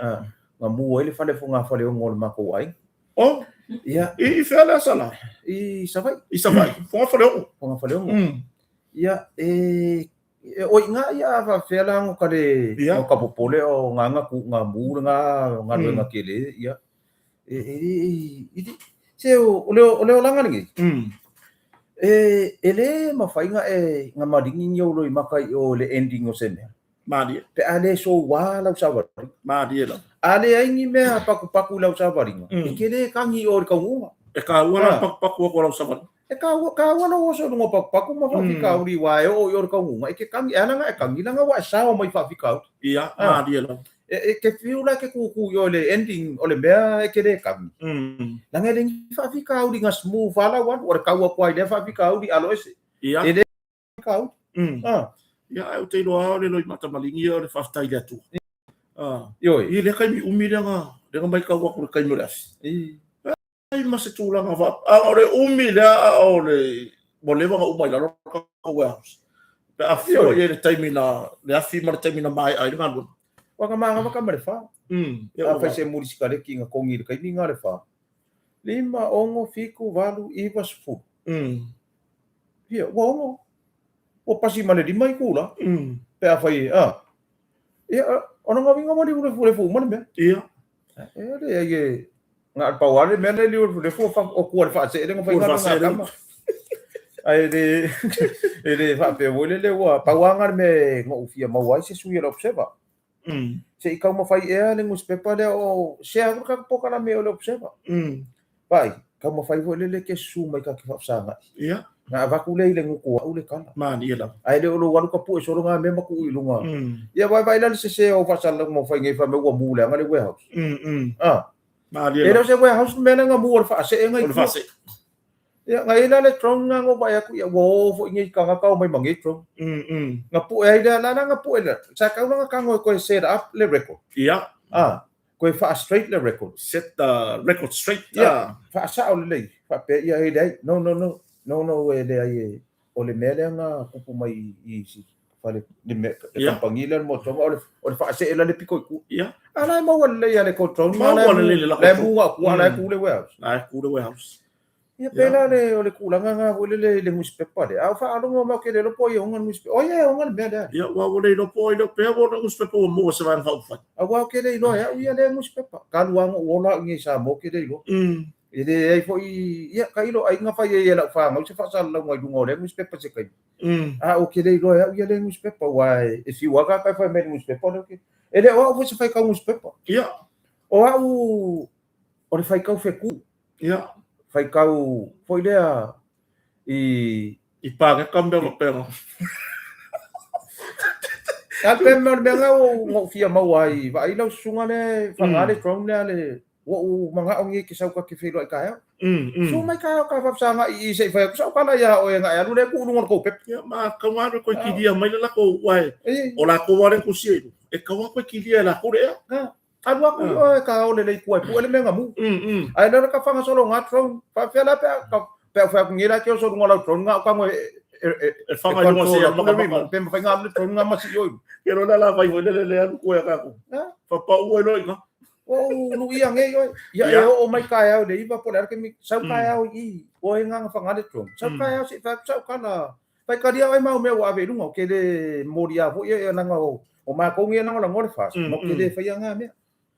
Na mu ai le fale fogafaleono o le matou aiga. Oh. Ia. I fea lea sala? I Savaii. I Savaii. Fogafaleono. Fogafaleono. Ia, e o i ngā ia a faafefea la no ka le no ka popole o ngā nga ku ngā mu le ngā galuega tele ia e e i se o le o le olaga lenei e e le mafai ga e ga maligi ni ou loimaka i o le ending o se mea. Malie. Pe a le soua lau savaliga. Malie lava. A leai ni mea pakupaku i lau savaliga, e te le kagi i o i le taunuuga. E kāua la pakupaku atu o lau savaliga. E kāua, kāua lou oso i luga o pakupaku ma faafitauli aua e oo i o le taunuuga, e te kagi, e ala ona e kagi, leaga ua e sao mai i faafitauli. Ia, malie lava. E te fiu la e te kūkū i o i le ending o le mea e te le kagi. Leaga e le ni faafitauli na smooth lava lau alu, o le tau atu lava i lea faafitauli alo ese. Ia. E le kauli. Ia, ae ou te iloa lava o le loimata maligi ia o le faafetai i le Atua. Ioe. I lea taimi umi lea na, lea na maitau atu i le taimi o le afi. I. Ai ma se tulaga fa, a o le umi lea a o le, ua leva ona uma i lalo le tatou warehouse. Pe a fua i ai le taimi na, le afi ma le taimi na maea ai le galuega. Ua na manava ka ma le fa. Afai se muli sikareti na kogi i le taimi na le fa. 5, 6, 7, 8, 9, 10. Ia, ua ono. Ua pasi ma le 5 itula. Pe afai, a. Ia, o lona uiga ua liulefulefu uma le mea. Ia. E leai e na o le pau lava le mea lea e liulefulefu o kua le faasee lea na fai na tama. Ae le e le faapea foi lele ua pau lava le mea na ou fia maua ai se sui o le Observer. Se i taumafai ea le newspaper lea o share atu le tatou polokalame o le Observer. Vaai, taumafai foi lele ke susu mai ta te faafesagai. Ia. Na avatu lea i le gutu au le tala. Malie lava. Ae le o lou alu tapue solo ngā mea ma tuu i luga. Ia vaai la le sese o faasalalauga ma fai nei fai mai ua mu leaga le warehouse. Ah. Malie E le o se warehouse le mea lea na mu o le faasee na i tua. O le faasee. Ia, na i ai la le drone na na vaai atu, ia ua o foi nei tagata o mai ma nei drone. Na pue ai lea, la la na pue lea. Sa tau la na tago e toe set up le record. Ia. Ah, toe faa-straight le record. Set the record straight. Ia, faasao lelei, faapea ia e leai. No, no, no. No, no, e leai e, o le mea lea na tupu mai i isi fale, le mea, le kamupani lea le motoga, o le, o le faasee la le pito i tua. Ia. A la e maua lelei a le control. Maua lelei le lako. La e mu ngā kua, la e ku le warehouse. La e ku le warehouse. Ia pēlā le, o le tulaga lena foi lele i le newspaper lea. A o faalogo mai ou te le iloa po o ai e ona le newspaper. O ai e ona le mea lea? Ia, aua ua le iloa po o ai lea pea ua ona newspaper ua maua e se vaega faaupufai. Aua ou te le iloa e au ia lea newspaper. Talu lava ona ou ola au i inei i Samoa ou te le iloa. E leai foi, ia, tailo ai na fai ai e lau fanau se faasalalauga i luga o lea newspaper se taimi. A ou te le iloa e au ia lea newspaper, aua e fiu lava tagata e fai mai i le newspaper lea ou te... E le o au foi se faitau newspaper. Ia. O au, o le faitau fetu. Ia. Faitau foi lea i... I pākeka mea faapena. A pe mea o le mea lena ua ou fia maua ai, vaai lau susuga lea e faga le drone lea le ua ou manao nei e te sau ta te feiloai taeao. Susu mai taeao ta faafesagai i i se i fai atu sau tala ia oe na e alu lea e tuu i luga o le tou pepa. Ia ma kau lava le toe kilia mai le latou aua o latou lava lea e tusia i luga, e tatau lava toe kilia e latou le ea. Alu atu i oe ka ole le ikua e pue le mea na mu. Ae lea ka whanga solo ngā drone. Whaafea la pea, ka, pea whea ku ngi la ke oso runga lau drone ngā o kango e, e, e, E whanga i runga se ia maka maka. Pe mawhai ngā le drone ngā masi i oi. Ke rona la vai foi le le le alu koe a kako. Whapa ua i loi ngā. O lu ia ngei oi. Ia e o mai kai au le iwa po le arake mi sau kai au i o e ngā whanga le drone. Sau kai au se whai sau kana. Whai karia ai mau mea ua ave i lunga o ke le mori a foi e nanga o o mākou ngia nanga la ngore fast. Mo ke le whai ngā mea.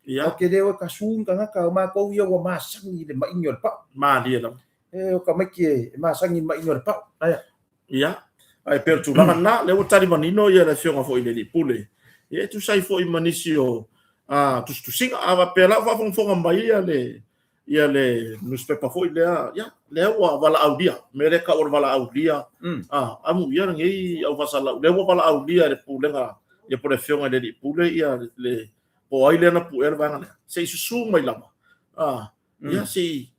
Ia. O ke le o ka sūn ka ngaka o mākou ia ua māsangi le maingi o le pau. Mālie lava. E o ka maiki e māsangi le maingi o le pau. Aia. Ia. Ae pei o le tulaga lena, lea ua tali manino ia le afioga foi i le Alii Pule. Ia e tusa ai foi ma nisi o tusitusiga. A faapea la ua faafogafoga mai ia le ia le newspaper foi lea, ia, lea ua valaaulia, mea lea e tau o le valaaulia, amuia lenei au faasalalau, lea ua valaaulia e le Pulega, ia po o le afioga i le Alii Pule ia le, po o ai lea na puea le vaega lea, se i susu mai lava, ia se i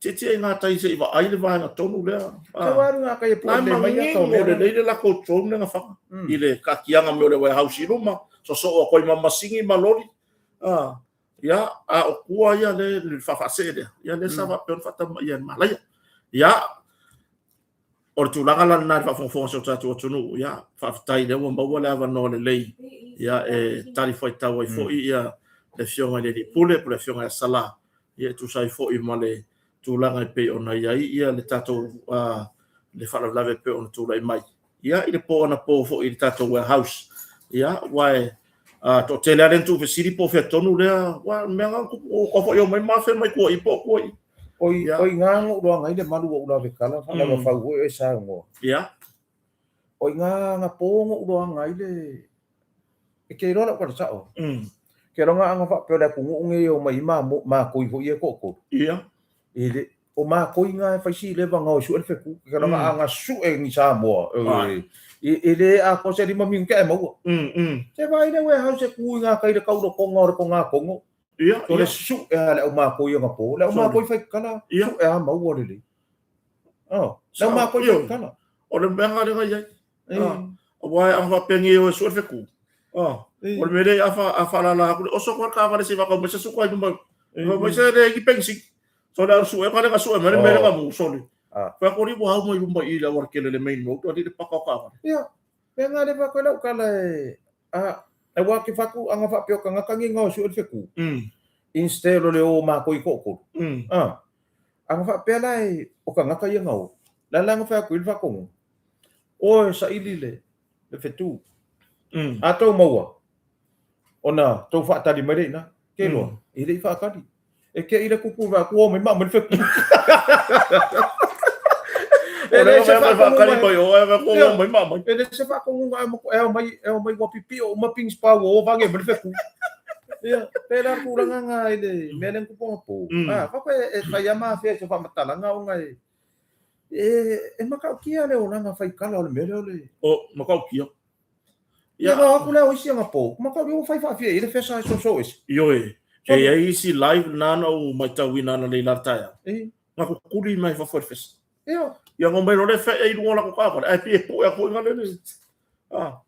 tietie i ngā tai se i vaai le vaega tonu lea. Sau alu ngā kai e puʻe lelei mai ia tau mea. Lelei le latou drone lea na faga i le kaakiaga mea o le warehouse i luma, sosoo atu ai ma masini ma loli. Ia, a o tua ia le le faafaasee lea, ia lea sa faapea ona faatamaia e le malaia. Ia, o le tulaga la lena i le faafogafoga a si o tatou atunuu, ia, faafetai lea ua maua le avanoa lelei, ia, e talifuaitau ai foi ia le Afioga i le Alii Pule po o le Afioga ia Sala, ia e tusa ai foi ma le tulaga e pei ona i ai ia le tatou le faalavelave e pei ona tulai mai. Ia, i le po anapo foi i le tatou warehouse, ia, aua e toatele lava lea na tuufesili po o fea tonu lea, aua o le mea lena na tupu, ua tau foi omai ma afea mai tua i po o tua i. Oi, oi ngā ngō roanga i le malu o ulawe kala, whalawa whau hoi e sa ngoa. Oi ngā ngā pō ngō roanga i le, e ke roa lau kala sao. Ke roa ngā anga whapeo le aku ngō nge o mai mā, mā koi hoi e kōkō. I le, o mā koi ngā e whaisi i lewa ngā o su ele wheku, ke roa ngā anga su e ni Samoa. I, i le a ko se rima mingu ke e maua. Se vai le warehouse e ku i ngā kai le kauro konga o le konga kongo. So le su e a le au mā koi anga pō. Le au mā koi whai kala, su e a maua lele. Oh, le au mā koi whai kala. O le mea ngā renga iai. Aua e anga whapengi o e su e wheku. O le mea lea a whaalala aku le oso koa ka wale se whakau mai se suka i luma. Mai se le ki pensi. So le su e ka le ka su e mere mere ka mu soli. Wha kori wa hau mai luma i le awara kele le main road, ali le paka o ka wale. Ia, mea ngā le whakau lau kala e, a, e wā ki whaku anga whapeo ka ngakangi ngā o su e le wheku. Instead o le o mā koi kōkoro. Anga whapea la e, o ka ngaka ia ngā o. La la anga whaku i le whakongo. Oe saili le, le whetū. A tau maua. Ona tou faatali mai lea i ina. Ke loa, e le i faatali. E ke i le kupu va ku o mai ma mai le feku. E le se faatali mai o e ko o mai ma mai. E le se faatonuga e ao mai e ao mai ua pipio uma pings pa ua o vange mai le feku. Ia, pēlā le tulaga lena i le mea lea na tupu anapo. Ah, faapea e fai lava ma afea i se faamatalaga ona e e matautia le olaga faikala o le mea lea o le O, matautia. Ia, na o atu lea o isi anapo, mataulia ua fai faafia i le fesa e soso ese. Ioe, e i ai isi live na na ou matauina ananei la le taeao. Na kukuli mai fafo e le fesa. Ia. Ia ngo mai loa le fe'e i luga o latou taavale, ae pei e pu'e atu foi na lele. Ah.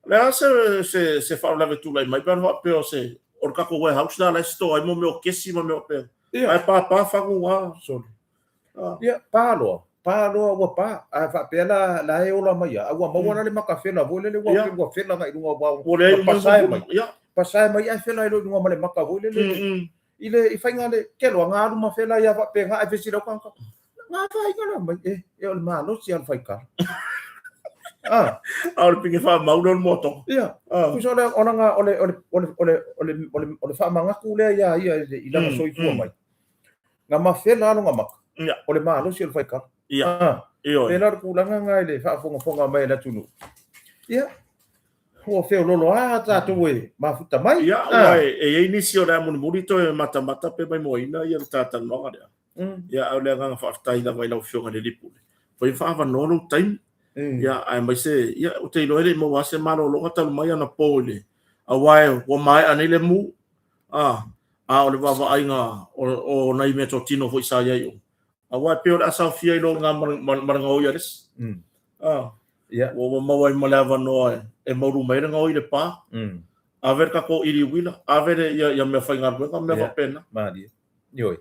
O le a se se se faalavelave e tulai mai pe ana faapea o se o le tatou warehouse la la e store ai mo mea o kesi ma mea faapea. Ia. Ae papa fagu na. Sole. Ia, pa loa, pa loa ua pa, a faapea la la e ola mai a ua maua la le maka fela foi lele ua ua fela agai i luga ua Ua leai ua pasae mai. Pasae mai ae fela ai loa i luga ma le maka foi lele i le i faiga le ke loa nga alu ma fela ia faapena ae fesili lau tagata, nga afaina lea mai e e o le malosi a le faikala. Ah. A o le pine faamau lea o le moatoga. Ia. Tusa o le o lana o le o le o le o le o le o le o le faamanatu lea ia ia i lana soifua mai. Na mafela lona maka. Ia. O le malosi o le faikala. Ia. Ah. Ioe. Pēlā le tulaga lena i le faafogafoga mai a le atunuu. Ia, ua feololo lava tatou e mafuta mai. Ia, aua e i ai nisi o le a mulimuli toe matamata pe maimoaina ia le ta talanoaga lea. Ia, a o le agaga faafetai lava i lau Afioga i le Alii Pule, ua faaavanoa lou taimi. Ia, aemaise, ia, ou te iloa e le i maua lava se malologa talu mai anapo i le, aua ua maea nei le mu, a, a o le vaavaaiga o nai meatotino foi sa i ai o. Aua e pei o le a saofia ai loa i ina ma le gaoi a le isi. A, ua maua ai ma le avanoa e maulu mai ai le gaoi i le pa. Ave le tatou ʻili uila, ave le ia meafaigaluega ma mea faapena. Malie. Ioe.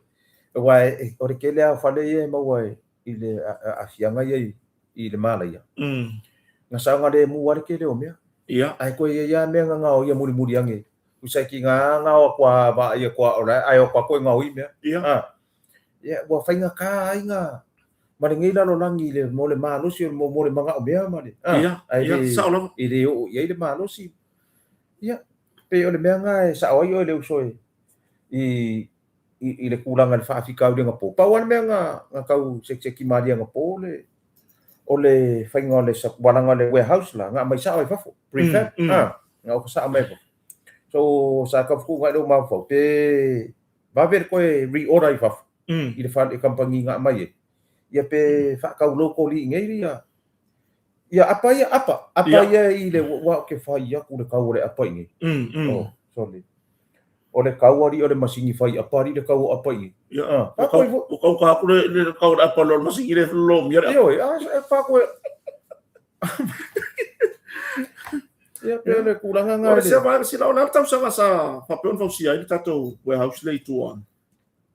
Aua o le tele lava o fale ia e maua i le aafiaga ia i le malaia. Na saogalemu lava le tele o mea. Ae toe i ai lava mea na gaoia mulimuli ane. Tusa e tiga gao atu a vaai atu a o la e ae atu a toe gaoi mea. Ia, ua faigata ai na ma lenei lalolagi i le mo le malosi o mo le manaomea ma le ae le sao lava. E le oo i ai le malosi. Ia, pei o le mea lena e sao ai oe le uso e i i le tulaga i le faafitauli anapo. Pau lava le mea na na tau sekiseki malie anapo le o le faiga o le walaga o le warehouse la, na aumai sao ai fafo, prefab, na oka sao mai fafo. So, sa tau fetuunai lou mafaufau, pe vave le toe re-order i fafo, i le fale, kamupani na aumai ai, ia pe faatau locally i inei ia, ia apa ia, apa, apa ia i le, aua ou te fai atu le tau o le apa i inei. Oh, sorry. O le tau alii o le masini fai apa alii le tau o apa i inei. Ia, ua tau ka atu le tau o le apa i lo le masini le lomia le apa. Ioe, a e pa koe. Ia, pei o le tulaga lena. O le sia vaega sila, o le a le tausaga sa faapea ona fausia ai le tatou warehouse lea i tua?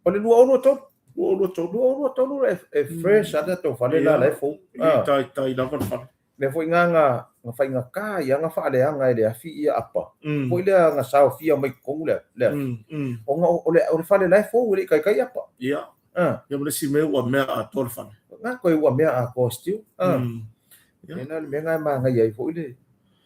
O le 2023. 2023. 2023 e fresh lava le tatou fale la, la e fou. I taitai lava le fale. Mea foi na na faigata ai na faaleaga e le afi ia apa. Foi lea na saofia mai totonu le le afi. Ona o le o le fale la e fou e le i taitai apa. Ia. Ia ma le isi mea ua mea atoa le fale. Na koe ua mea atoa still. Ia la le mea na e manaia ai foi le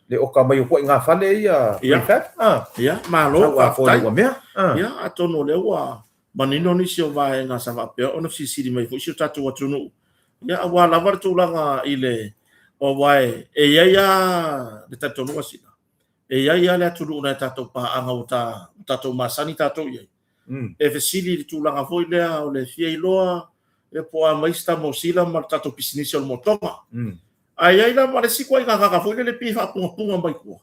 le oka mai o ituaiga fale ia prefab. Ia, malo, faafetai. Ua mea. Ia, atonu o lea ua manino nisi o vaega sa faapea ona fesilisili mai foi si o tatou atunuu. Ia, aua lava le tulaga i le, aua e i ai lava le talitonuga sina, e i ai lava le atunuu na e tatou paaga ua tatou masani tatou i ai. E fesili i le tulaga foi lea o le fia iloa ia po o a mai se tamosila ma le tatou pisinisi o le motoga. Ae i ai la ma le isi ituaiga tagata foi lele pei e faapungapunga mai tua.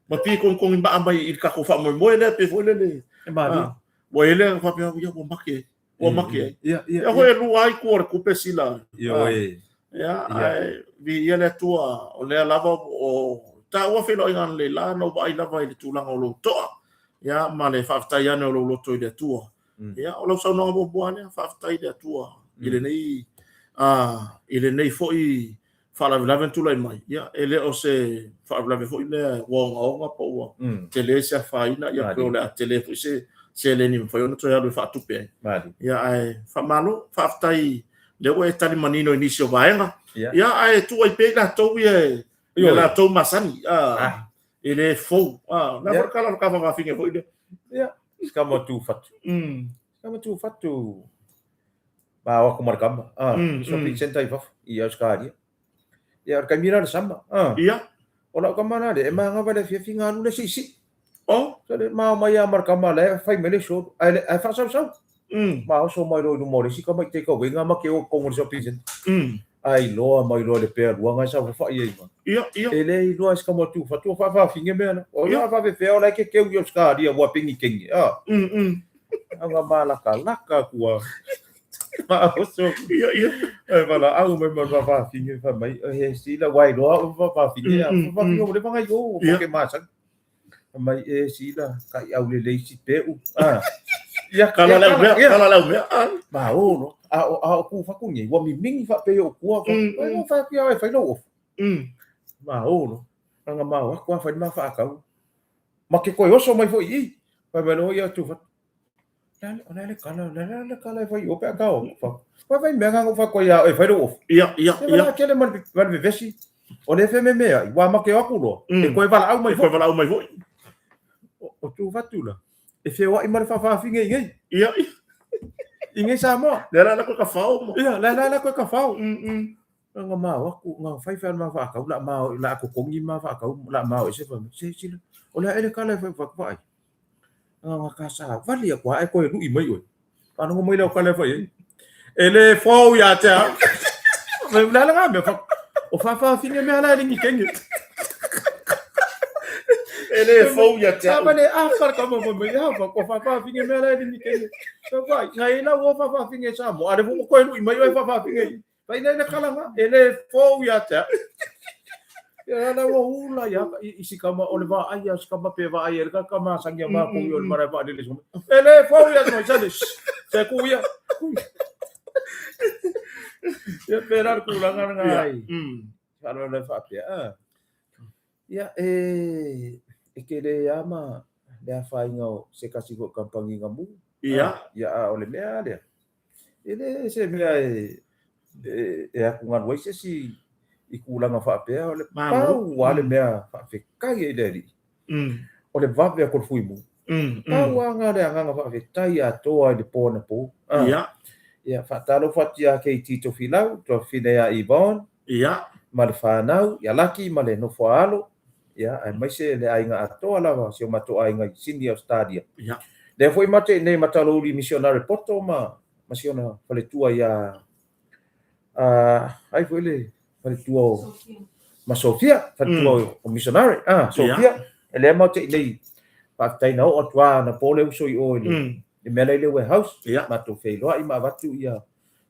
Ma pei e togitogi maa mai i le tatou faamoemoe lea pei foi lele. E malie. Ua i ai le faapea, ia ua make ai. Ua make ai. Ia, ia. Ia foi e lua ai tua o le tupe sila. Ioe. Ia, ae viia le Atua, o lea lava o taua feiloaiga analeila la, na ou vaai lava i le tulaga o lou toa, ia, ma le faafetai ane o lou loto i le Atua. Ia, o lau saunoaga muamua lea, faafetai i le Atua i lenei, i lenei foi faalavelave na tulai mai, ia, e le o se faalavelave foi lea ua ogaoga po ua tele se afaina, ia, pe o le a tele foi se seleni e mafai ona toe alu e faatupe ai. Ia, ae faamalo, faafetai lea ua e tali manino i nisi o vaega. Ia, ae tuu ai pea i latou ia i latou masani. E le fou. Ah, na yeah. kala ka whakawhinga foi le. Ia, sikama tu fatu. Sikama tu fatu. Ma o aku markama. Ah, shopping center i fafo i Australia. Ia, o le taimi la le sama. Ah. Ia. O lau kama la le, e manga vale fia finga alu le sisi. Oh. So le mao mai a markama le fai mai le show. Ai le ai whasausau. Ma oso mai lo i luma o le isi kama i take away ngā ma ke o kongo le shopping center. Ai loa mai loa le pea lua ngai sa whawhai ai ma. Ia, ia. E le i loa isi kama tu whatua whawhawhinge mea na. O ia whawhewhea o lai ke keu i o skaria ua pengi kengi. Ah. Anga malaka laka kua. Ma oso. Ia, ia. Ai wala au mai ma whawhawhinge wha mai. He sila wai loa o whawhawhinge. Whawhawhinge o le whangai o. Ia. Ke masang. Mai e sila kai au le leisi peu. Ah. Ia Kala lau mea, kala lau mea. Ah. Ma o no. A o ku whaku nei. Wa mi mingi wha pe o kua. Ai o wha kia e whai lo ofu. Ma o no. Anga ma o aku a whai ma whaakau. Ma ke koe oso mai foi i. Whai mai lo ia tu whatu. O le kala, le le kala e whai o pe akao. Whai whai mea ngā whai koe ia e whai lo ofu. Ia, ia, ia. Ia kele ma le vevesi. O le FMM ai, wa make o aku loa. E koe wala au mai E koe wala au mai foi. O tu whatu la. E whio ai ma le whawhawhinga i ngei. Ia, ia. I ngei Samoa. Le la la koe ka whao mo. Ia, le la la koe ka whao. Nga mao aku, nga whai whai ma whaakau, la mao, la ako kongi ma whaakau, la mao e se whai. Se sila, o le ele kala e whai whai whai. Nga nga ka sa, wali aku, ai koe lui mai oe. Whanongo mai leo kala e whai ai. E le fōu ia te au. Me la la nga mea whak. O whawhawhinga mea la e ringi kenge. E le fōu ia te au. Tāmane a kara ka mo mai ia whak. O whawhawhinga mea la e ringi kenge. Ka whai, ngai e lau o whawhawhinga e Samoa. Are fo koe lui mai oe whawhawhinga i. Whai nei le kalanga, e le fōu ia te au. Ia la ua hula ia i si kama o le vā ai ia si kama pe vā ai e le ka ma sangi ma ko i o le marae vā lele E le fōu ia te mai se ku ia. Ia pērā le kūlanga na ngā ai. Whanau le whaapea. Ah. Ia e ke le ama le a whainga o se kasi ko kampangi nga mu. Ia. Ia a o le mea lea. E le se mea e aku ngalu ai se si i kūlanga whaapea o le pau a le mea whaafekai e le alii. O le wawe a ko le fui mu. Pau a ngā le anganga whaafetai a toa i le pōna pō. Ia. Ia, whaatalo whati a kei Tito Filau, tua whine a Yvonne. Ia. Ma le whanau, ia Laki, ma le nofo a alo. Ia, ai mai se le ainga atoa lava, se o mato ainga i Sydney, Australia. Ia. Lea foi mate nei matalo uli missionary poto ma si ona faletua ia ai foi le faletua o ma Sofia, faletua o missionary. Ah, Sofia. E lea mate nei whaafetai na o atua na pole uso i o i le mea le warehouse. Ia. Ma tō wheiloa i ma avatu ia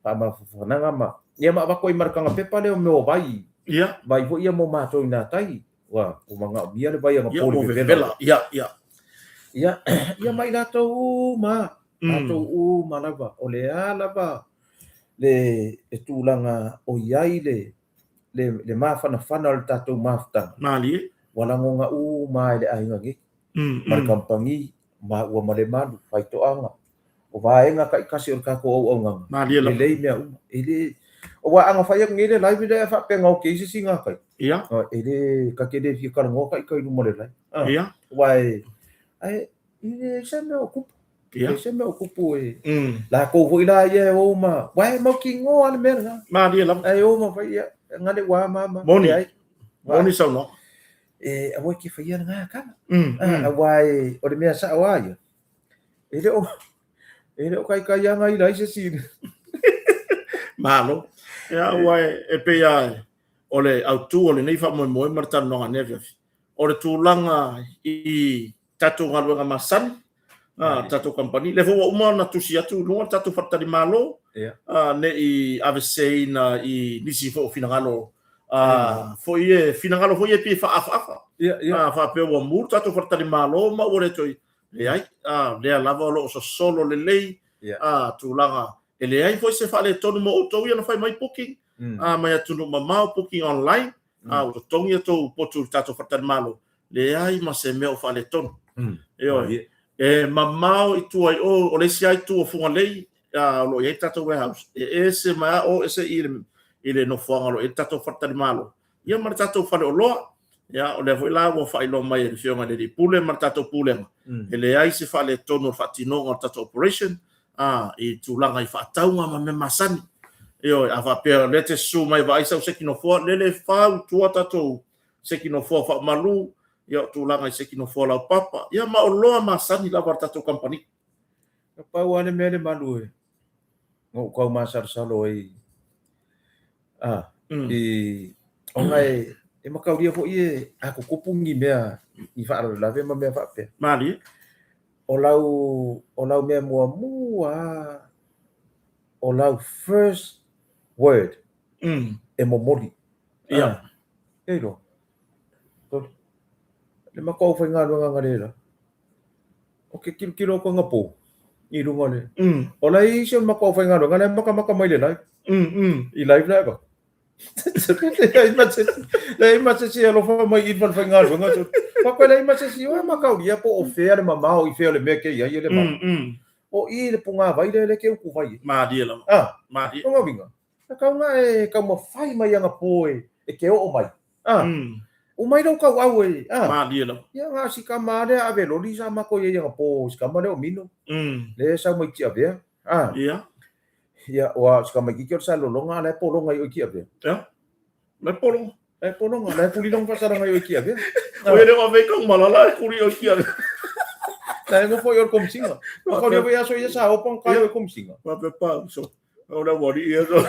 whaamawhanaga ma. Ia ma avako i marakanga pepa leo meo vai. Ia. Vai foi ia mo mātou i nā tai. Wa, o manga o mia le vai anga Ia, pole o vevela. vevela. Ia, ia. Ia, ia mai rātou u ma. Rātou u ma lava. O le a lava le e tūlanga o iai le māwhanawhana o le tātou māwhutanga. Mālie. Walangonga u ma e le ainga nge. Ma le kampangi, ma ua ma le malu, whaitoanga. O vaenga kai kasi o le kako au au nganga. Mālie Le lava. lei mea uma. E le, o wa anga whai aku ngele lai vile a whapenga o keisi si ngā kai. Ia. E le, ka ke le fia karangoa kai kai luma le lai. Ia. Wa e, ai, i le se mea o kupu. Ia. E se mea o kupu e. La kou foi la ia e o ma. Wa e mau ki ngoa le mea ngā. Mālie lava. Ai o ma whai ia, ngane wā mama. Moni. Ai. Moni sau no. E, awa ke whai ia ngā kala. A wa e, o le mea sa o ia. E le o, e le o kai kai anga i lai se sine. Malo. Ia ua e pe ia o le autu o le nei whamoemoe ma le talanoaga nei afiafi. O le tulaga i tatou galuega masani, tatou company, le foi ua uma ona tusi atu i luga le tatou faletali malo, ne i aveseina i nisi foi o finagalo, foi e, finagalo foi e pei e faaafaafa. Ia, ia. Faapea ua mu le tatou faletali malo ma ua le toe, leai, lea lava o loo sosolo lelei, tulaga, e leai foi se faaletonu mo outou ia na fai mai booking, mai atunuu mamao booking online, ua totogi ia tou potu i le tatou faletali malo, leai ma se mea o faaletonu. E oe, e mamao i tua i o, o le isi ai tu o Fugalei, o loo i ai tatou warehouse, e ese mai a o ese i le nofoaga o loo i ai le tatou faletali malo. Ia ma le tatou fale oloa, Ia, o lea foi la ua faailoa mai e le Afioga i le Alii Pule ma le tatou Pulega, e leai se faaletonu o le faatinoga o le tatou operation, a, i tulaga i faatauga ma mea masani. Ioe, a faapea o lea e te susu mai e vaai sau seki nofoa, lele e fau i tua tatou seki nofoa faamalu, ia o tulaga i seki nofoa laupapa, ia ma oloa masani lava a le tatou kamupani. Na pau lava le mea le malu e na ou tau masalosalo ai a i ona e e mataulia foi e a tutupu ni mea ni faalavelave ma mea faapea. Malie. O lau o lau mea muamua lava o lau first word e momoli. Ia. E iloa. Le matou aufaigaluega analeila, Ou te tilotilo atu anapo i luga o le. O la e i ai si o matou aufaigaluega la e matamata mai i le live. I live la e avatu. Leai ma se isi, leai ma se isi e alofa mai i i le falefaigaluega. Fai atu, leai ma se isi, ua mataulia po o fea le mamao i fea o le mea e te i ai e le mau. O i i le punavai lea e te utuvai ai. Malie lava. Ah, Malie. Lona uiga, e tatau ona e taumafai mai anapo e te oo mai. Ah, uma ai lou tauau e, ah. Malie lava. Ia, na o si tama lava lea ave loli sa matou i ai anapo, si tama lea o Mino. Lea e sau mai Tiavea. Ah. Ia. Ia, ua o si tamaitiiti o le Salelologa, a o la e pologa i o i Tiavea. Ia. La e pologa. La e pologa, la e kuli lona faasalaga i o i Tiavea. O ia le o ave i Tanumalala e kuli i o i Tiavea. La e nofo i o i le Komisiga. O kau lea aso ia sa opa ka i Komisiga. Faapea pa so. O le ualii ia so.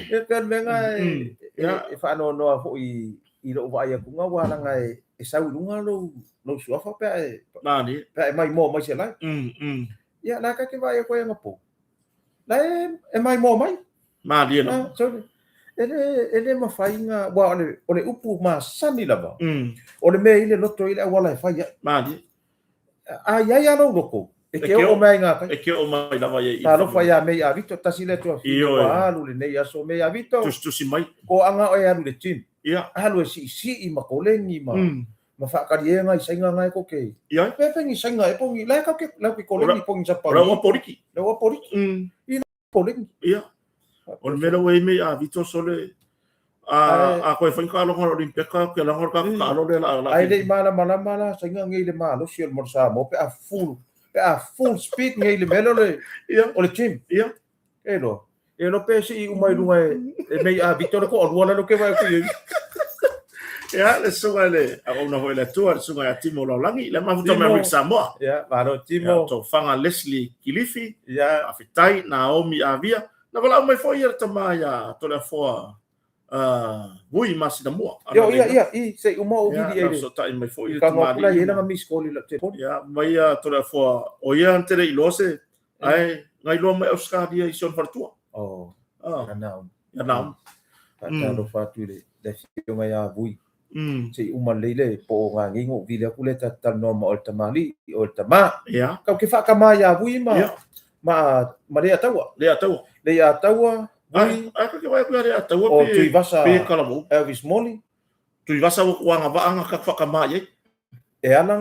E pei o le mea lena e faanoanoa foi i lou vaai atu aua leaga e sau i luga lou suafa pe a e pe a e maimoa mai se live. Ia la ta te vaai atu ai anapo. La e maimoa mai. Malie lava. So, e le mafai na, aua o le upu masani lava, o le mea i le loto i le auala e fai ai. Malie. A i ai lava lou loto, e te oo mai i gatai. E te oo mai lava i ai. Talofa ia Mei Avito, tasi lea tuafafine ua alu lenei aso. Mei Avito. Tusitusi mai. Toaga oe e alu i le gym. Ia. Alu e siisii ma koleni ma. Ma faakaliega i saiga na e koke. Ia. Pe pe ni saiga e pongi. La e kau ke lau ke koleni pongi sa pangi. O lau poliki. Lau poliki. I poliki. Ia. O le mea lea ua i ai mei Avito sole a koe fai ka aloga o Olimpeka ke lago ka ka alo le la la. Ai le malamalama la saiga nei le malosi o le mo Samoa pe a full pe a full speed nei le mea le Ia. o le gym. Ia. E loa. E loa pe sii uma i luga e mei Avito le toalua lea ou te vaai atu i ai. Ia, le susuga i le auauna foi a le Atua, le susuga ia Timo Laulagi, le mafuta mai Amerika Samoa. Ia, malo Timo. Ia, Tofaga Leslie Kilifi. Ia. Faafetai, Naomi Avia. Na valaau mai foi ia le tama ia Toleafoa Vui Masinamua. Ia, ia, ia, i, se i uma ou vili ai. Ia, na fesootai mai foi le tamalii. Ka i ai lana missed call i lau telefoni. Ia, mai ia Toleafoa, o ia na te le i iloa se, ae na iloa mai Ausetalia i si ona faletua. Oh, ia Naomi. Ia Naomi. Faatalofa atu i le afioga ia Vui. Se i uma lelei le po o ngā ngingo, vili atu le ta talanoa ma o le tamalii, o le tama. Ia. Kau ke whaakama ia Vui ma, ma, ma Lea Taua. Lea Taua. Lea Taua, Vui. Ai, ka ke wai aku ia Lea Taua o Tuivasa, pe Kalavou. Elvis Moli. Tuivasa ua agavaa ka whaakama i ai. E ala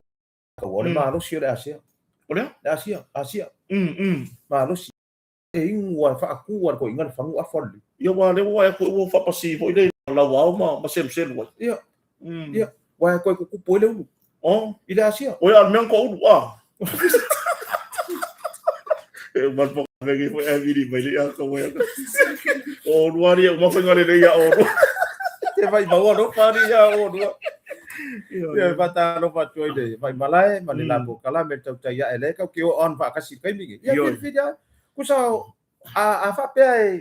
Taua, o le malosi o le Asia. O le a? Le Asia, Asia. Malosi. E inu a e faatu a le toeaina le fagu afa lelei. Ia aua lea ua vaai atu ua faapasi foi le lauao ma seluselu ai. Ia. Ia. Aua e toe tutupu ai le ulu. Oh. I le Asia. Oi a o le mea na toaulu a. E uma le polokalame foi ae vili mai le ia kau ai. O olua ali e uma faiga lelei ia olua. Te maimau alofa ali ia olua. Ia faatalofa atu ai le Vaimalae ma le la polokalame le tautai ae lea kau ke oo ona faatasi i le taimi lenei. Ia filifili lava. Kusa a faapea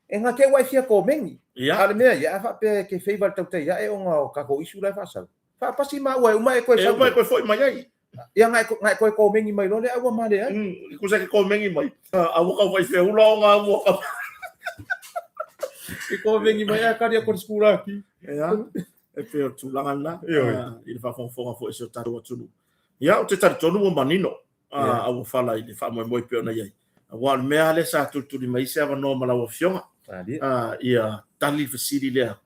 e gate ua e fia komeni. Ia. A o le mea ia, a faapea e te favour le tautai ae ona o tatou issue la e faasau. Faapasi maua e uma e toe sau. E uma e toe foi mai ai. Ia na e toe komeni mai loa lea a ua male ai. Kusa ke komeni mai. A ua kau faifeula ona ua kau. I komeni mai a kari aku i le sikulaki. Ia. E pei o le tulaga lena i le faafogafoga foi a si o tatou atunuu. Ia, ou te talitonu ua manino auofala i le faamoemoe pei ona i ai. Aua o le mea lava lea sa tulituli mai ai se avanoa ma lau Afioga, ia tali le fesili lea,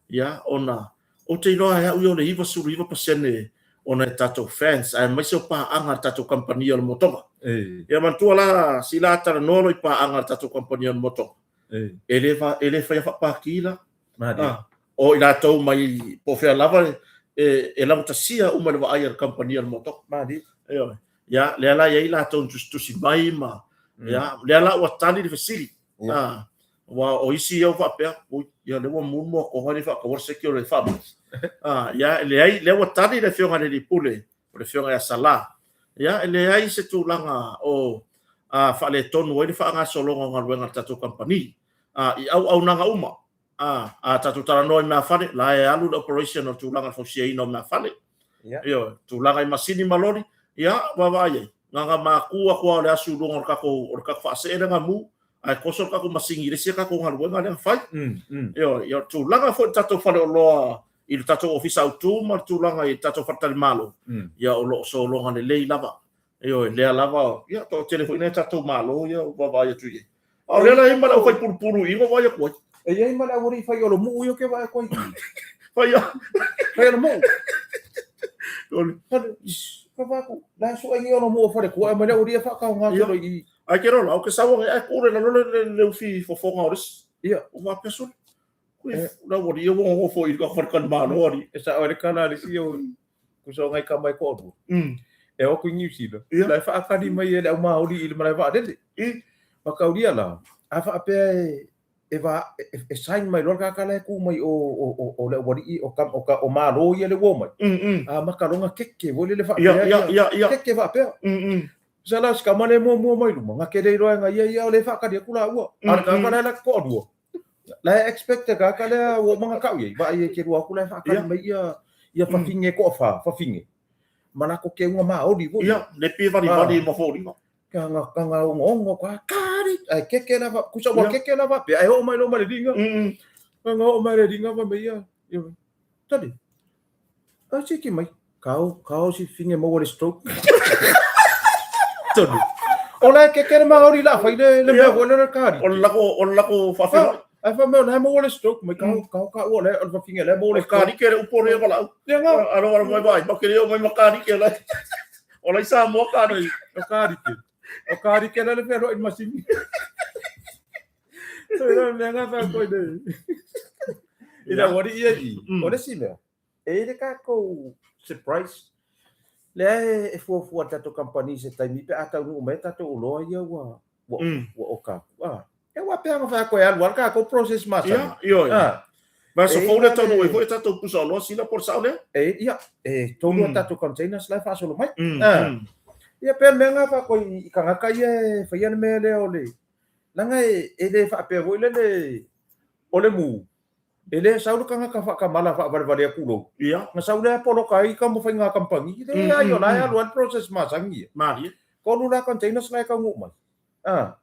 ia, ona ou te iloa e au ia o le 99% o nai a tatou fans aemaise o paaga a le tatou kamupani o le motoga. Ia manatua la, sila talanoa loa i paaga a le tatou kamupani o le motoga. E le e le faia faapaki la. O i latou mai po o fea lava e laugatasia uma i le vaai a le kamupani a le motoka. Malie. Ioe. Ia, lea la e i ai latou na tusitusi mai ma, ia, lea la ua tali le fesili. Aua o isi ia ua faapea, ui, ia lea ua mu le moatoga e le faataua le seki o le faamai. Ia, e leai, lea ua tali le Afioga i le Alii Pule, o le Afioga ia Sala. Ia, e leai se tulaga o faaletonu ai le faagasologa o galuega a le tatou kamupani i auaunaga uma. A tatou talanoa i meafale, la e alu le operation o le tulaga o le fausiaina o meafale. Ioe, tulaga i masini ma loli, ia, vaavaai i ai, na ona matu atu lava o le asu i luga o le tatou, o le tatou faasee lea na mu, ae toso le tatou masini i le isi a tatou galuega lea na fai. Ioe, ia o le tulaga foi i le tatou faleoloa i le tatou ofisa autu ma le tulaga i le tatou faletalimalo, ia o lo o sologa lelei lava. Ioe, lea lava, ia, toatele foi nai tatou malo ia ua vaavaai atu i ai. A o lea la e i ai ma le aufaipulupulu i i na vaai atu ai. E i ai ma le aualii fai olomu'u ia ou te vaai atu ai i i. Fai a. Fai olomu'u. Ka vaai atu, la e sue ni olomu'u o faletua e aumai le aualii e faataoga atu loa i i. Ai ke rola, o ke sau ane ae tu le lalo le le ufi fofoga o le isi. Ia. O faapea sole. Le aualii ia ua nonofo i le faletalimalo alii. E sao ai le tala a le isi o tusa o nai tama e toalua. E o atu i Niu Sila, la e faatali mai e le au Maori i le malae vaalele. Mataulia la, a faapea e va e sign mai loa le tagata la e tu mai o le aualii o o Malo ia lea ua omai. A maka loa ona keke foi lele faapea. Keke faapea. Tusa la o si tama lea e muamua mai luma, na te le iloa e na ia ia o lea e faatali atu laua. A o le tagata la e latou toalua, la e expect e tagata lea ua uma ona tau i ai, vaai e te lua atu la e faatali mai ia ia fafine e toafa, fafine, ma latou keuga maoli foi. Ia, le pei e valivali ma foliga. Ka nga ka nga ongoongo ka kari, ae keke lava, kusa ua keke lava pea, ae oo mai loa ma le liga. Ka nga oo mai le liga fai mai ia, ia, tali, a siki mai, kao, kao si fafine maua le stroke. Tonu. O la e keke le maoli la fai le le mea foi lea le kari. O le lako, o le lako faafeiloai. Ae fai mai o la e maua le stroke mai kao, kao ka ua le o le fafine la e maua le stroke. Karike le upu o le valaau. Ia nga. Alo alo mai vai, ma ke leo mai ma karike la. O la i Samoa karike. O karike. O karike la le fealoai i le masini. So ina mea nga fa koe nei. Ina wari ia i. O le isi mea, e i ai le tatou surprise, lea e fuafua e le tatou kamupani i se taimi pe a taunuu mai a tatou oloa ia ua ua ua oka atu. A, e ua pea ona fai atu e alu lava le tatou process masani. Ia, ioe. A. Vaiaso fou lea taunuu ai foi a tatou pusa oloa sila po o le sao lea? E, ia, e tolu a tatou containers la e faasolo mai. A. Ia pei o le mea lena fai atu i tagata ia e faia le mea lea o le, leaga e le faapea foi lele o le mu, E le sau le tagata faatamala faavalevale atu lou. Ia. Na sau lea poloka ai ka faiga kamupani. Leai, o la e alu lava le process masani ia. Malie. Tolu la containers la e taunuu mai. Ah.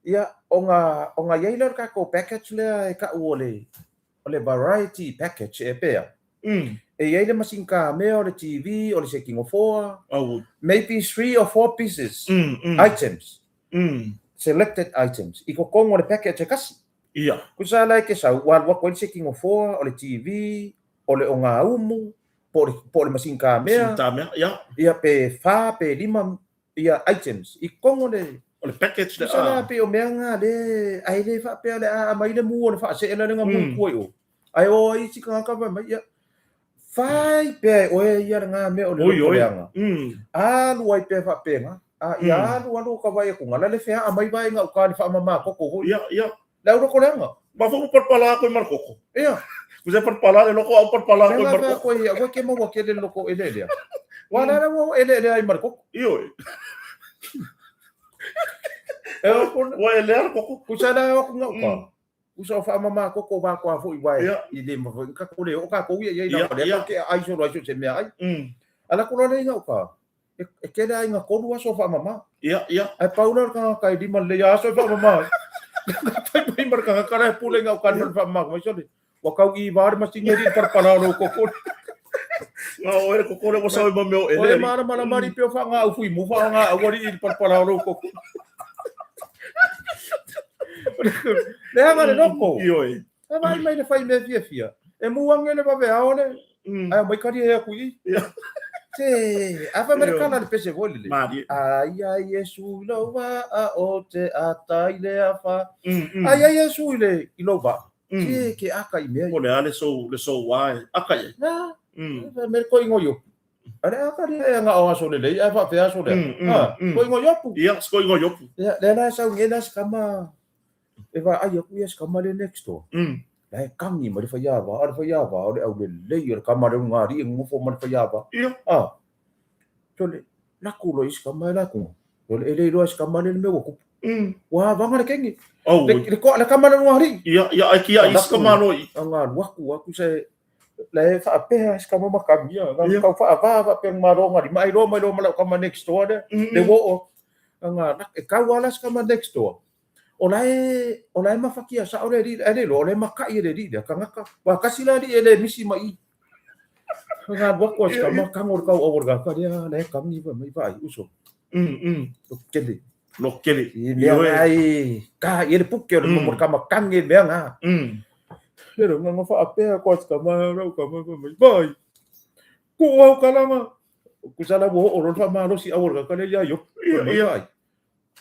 Ia, ona, ona i ai lea o le tatou package lea e tau o le, o le variety package e pea. E i ai le masini kamea, o le TV, o le seki nofoa. Auoi. Maybe 3 or 4 pieces, items. Selected items i totonu o le package e tasi. Ia. Kusa la e ke sau, ua alu atu ai le seki nofoa, o le TV, o le ogaumu, po o le, po o le masini kamea. Masini kamea, ia. Ia, pe fa, pe lima, ia, items. I totonu o le... O le package le... Kusa la pei o mea nga le, ai le faapea le a aumai le mu o le faasee la le nga mu tua i o. Ai o ai isi tagata fai mai, ia, fai pea e oe ia le nga mea o le loto leaga. Alu ai pea faapena, a ia alu alu o ka vaai atu, la le feaa mai vaai gauta le faamama toto foi. Ia, ia. Le au loto leaga. Ma foi ua palapala atu i ma le koko. Ia. Kusa palapala le loko au palapala atu i ma le koko. Koe ia, ua ke maua kele le loko eleelea. Ua la la ua eleelea ai ma le koko. Ioe. E o kona. Ua elea le koko. Kusa la o ku gauta. Usa o faamama koko va koa foi wae i le mafai ka ko le o ka ko ia ia ina le ka ke ai solo ai so se mea ai. Ala ko le inga uka. E kele ai nga kolu aso faamama. Ia ia. Ai paula ka ka i lima le aso faamama. Tai mai mar ka ka le pule nga uka le faamama mai sole. Wa kau i va le masini ri par pala lo koko. Nga o e koko le wasa ma meo ele. O le mara mara mari peo fa nga au fui mu fa nga au ari i par pala lo koko. Leaga le loko. Ioe. E vaai mai le fai mea fiafia. E mu ange le vaveao le. Ae omai kari e aku i. Ia. Se, a fai mai le kala le pese foi lele. Malie. Ai ai Iesu i lou vaa o te ata i le afa. Ai ai Iesu i le i lou vaa. Se ke aka i mea. Po le a le sou le sou vaa e aka i ai. Na. Fai mai le koingo i opu. A le aka lea e anga o aso lelei ae faapea aso lea. Koingo i opu. Ia, se koingo i opu. Ia, lea la e sau nei la se kama e vaai aku ia se kama lea next door. La e kagi mai le faiava, a le faiava o le aulelei o le kama lea o luga alii e nonofo ma le faiava. Ia. A, sole, laku loa i se kama e lakuga. Sole, e le iloa e se kama lea le mea ua tupu. Ua avaga le kenge. Oh, Le, le, le kama lea o luga alii. Ia, ia, ai kia i se kama loa i. Anga alu aku, aku se, la e faapea se kama ma kagi ia. Nga kau faava faapea malo ngari. Mai loa mai loa ma lau kama next door lea. Le wo anga e kau ala se kama next door. O la e, o la e mafakia sao le alii, ae le iloa o la e maka'i e le alii lea kagaka. Ua kasi le alii e le misi mai i. Nga alu atu a si tama, kago le kauau o le kaka lea, la e kagi fai mai, vaai, uso. Loto tele. Loto tele. I mea nga e, ka i ai le puke o le momo kama kagi mea nga. Le lo nga faapea koa si tama, lau kama fai mai, vaai, kuu au kalama. Kusa la ua oo loa le faamalosi au o le kaka lea ia Iopu. Fai mai, vaai.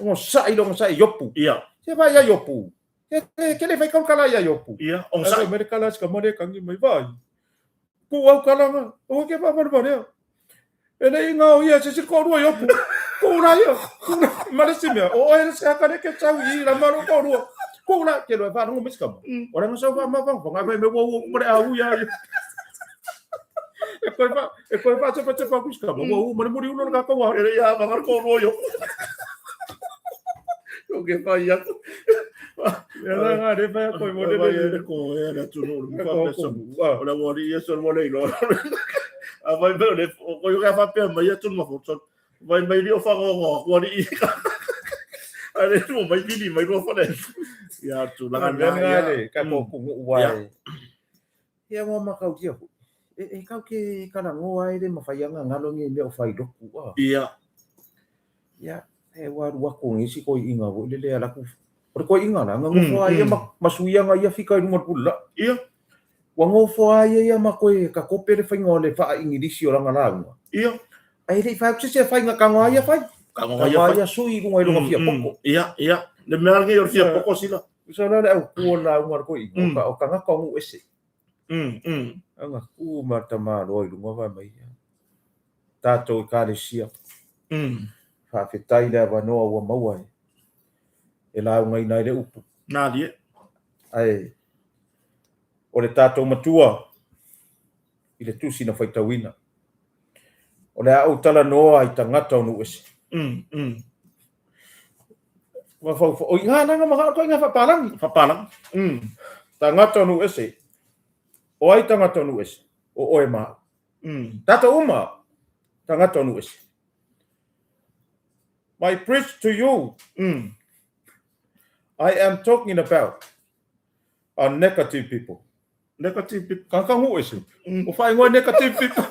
Onosai le onosai i Iopu. Ia. Se vaai ia Iopu. Ke, ke, ke le fai kau kala ia Iopu. Ia, onosai. Ai mai le kala sika male kangi mai vaai. Ku au kalanga, o ke pa male male. E le inga o ia se se ko rua Iopu. Ku la ia, ku la male si mea. O e se aka le ke tau i la malo ko rua. Ku la ke lo fa no me sika. O la ngasa fa ma fa fa ngai me wo wo mo le au ia. E koe fa, e koe fa te pa ku sika. Wo wo mo le muri ulo ka ko wa. E le ia ma ko rua Iopu. O ke whai aku. Ia la ngā re whai ako i mo le le le ko e le tu no le fa pe so. O le wari ia so mo le ilo. A vai me le o ko yo fa pe mai atu mo fo. Vai mai li o fa go go wari i. A le mo mai vili mai ro fa le. Ia tu la ngā ngā le ka ko ku wai. Ia mo ma kau kia. E kau ke kala ngoa e le mawhai anga ngalo nge mea o whai loku. Ia. Ia. E ua alu aku ngi isi koiʻiga foi lele ala aku. O le koiʻiga la, nga ngofo a ia ma, ma suiaga ia fika i luga o le pulu la. Ia. Ua ngofo a ia ia ma koe ka kope le faiga o le faa-Igilisi o lana lauga. Ia. Ae le i fai atu se isi e faiga kago a ia fai. Kago a ia fai. Kago a ia sui i luga i lona fia poko. Ia, ia. Le mea lenei o le fia poko sila. Usa la le au ku o le lauga a le koiʻiga, o tagata o nuu ese. Aga ku ma tamaloa i luga vae mai ia. Tatou Ekalesia. Faafetai le avanoa ua maua e e laugaina ai le upu. Malie. Ae o le tatou matua i le tusi na faitauina. O le a ou talanoa i tagata o nuu ese. O i ngā nanga ma koe ngā whapalangi. Whapalangi. Tagata o nuu ese. O ai tagata o nuu ese. O oe ma au. Tātou uma, tagata o nuu ese. My preach to you, I am talking about are negative people. Negative people. Ka ka nuu ese. O whaingoa negative people.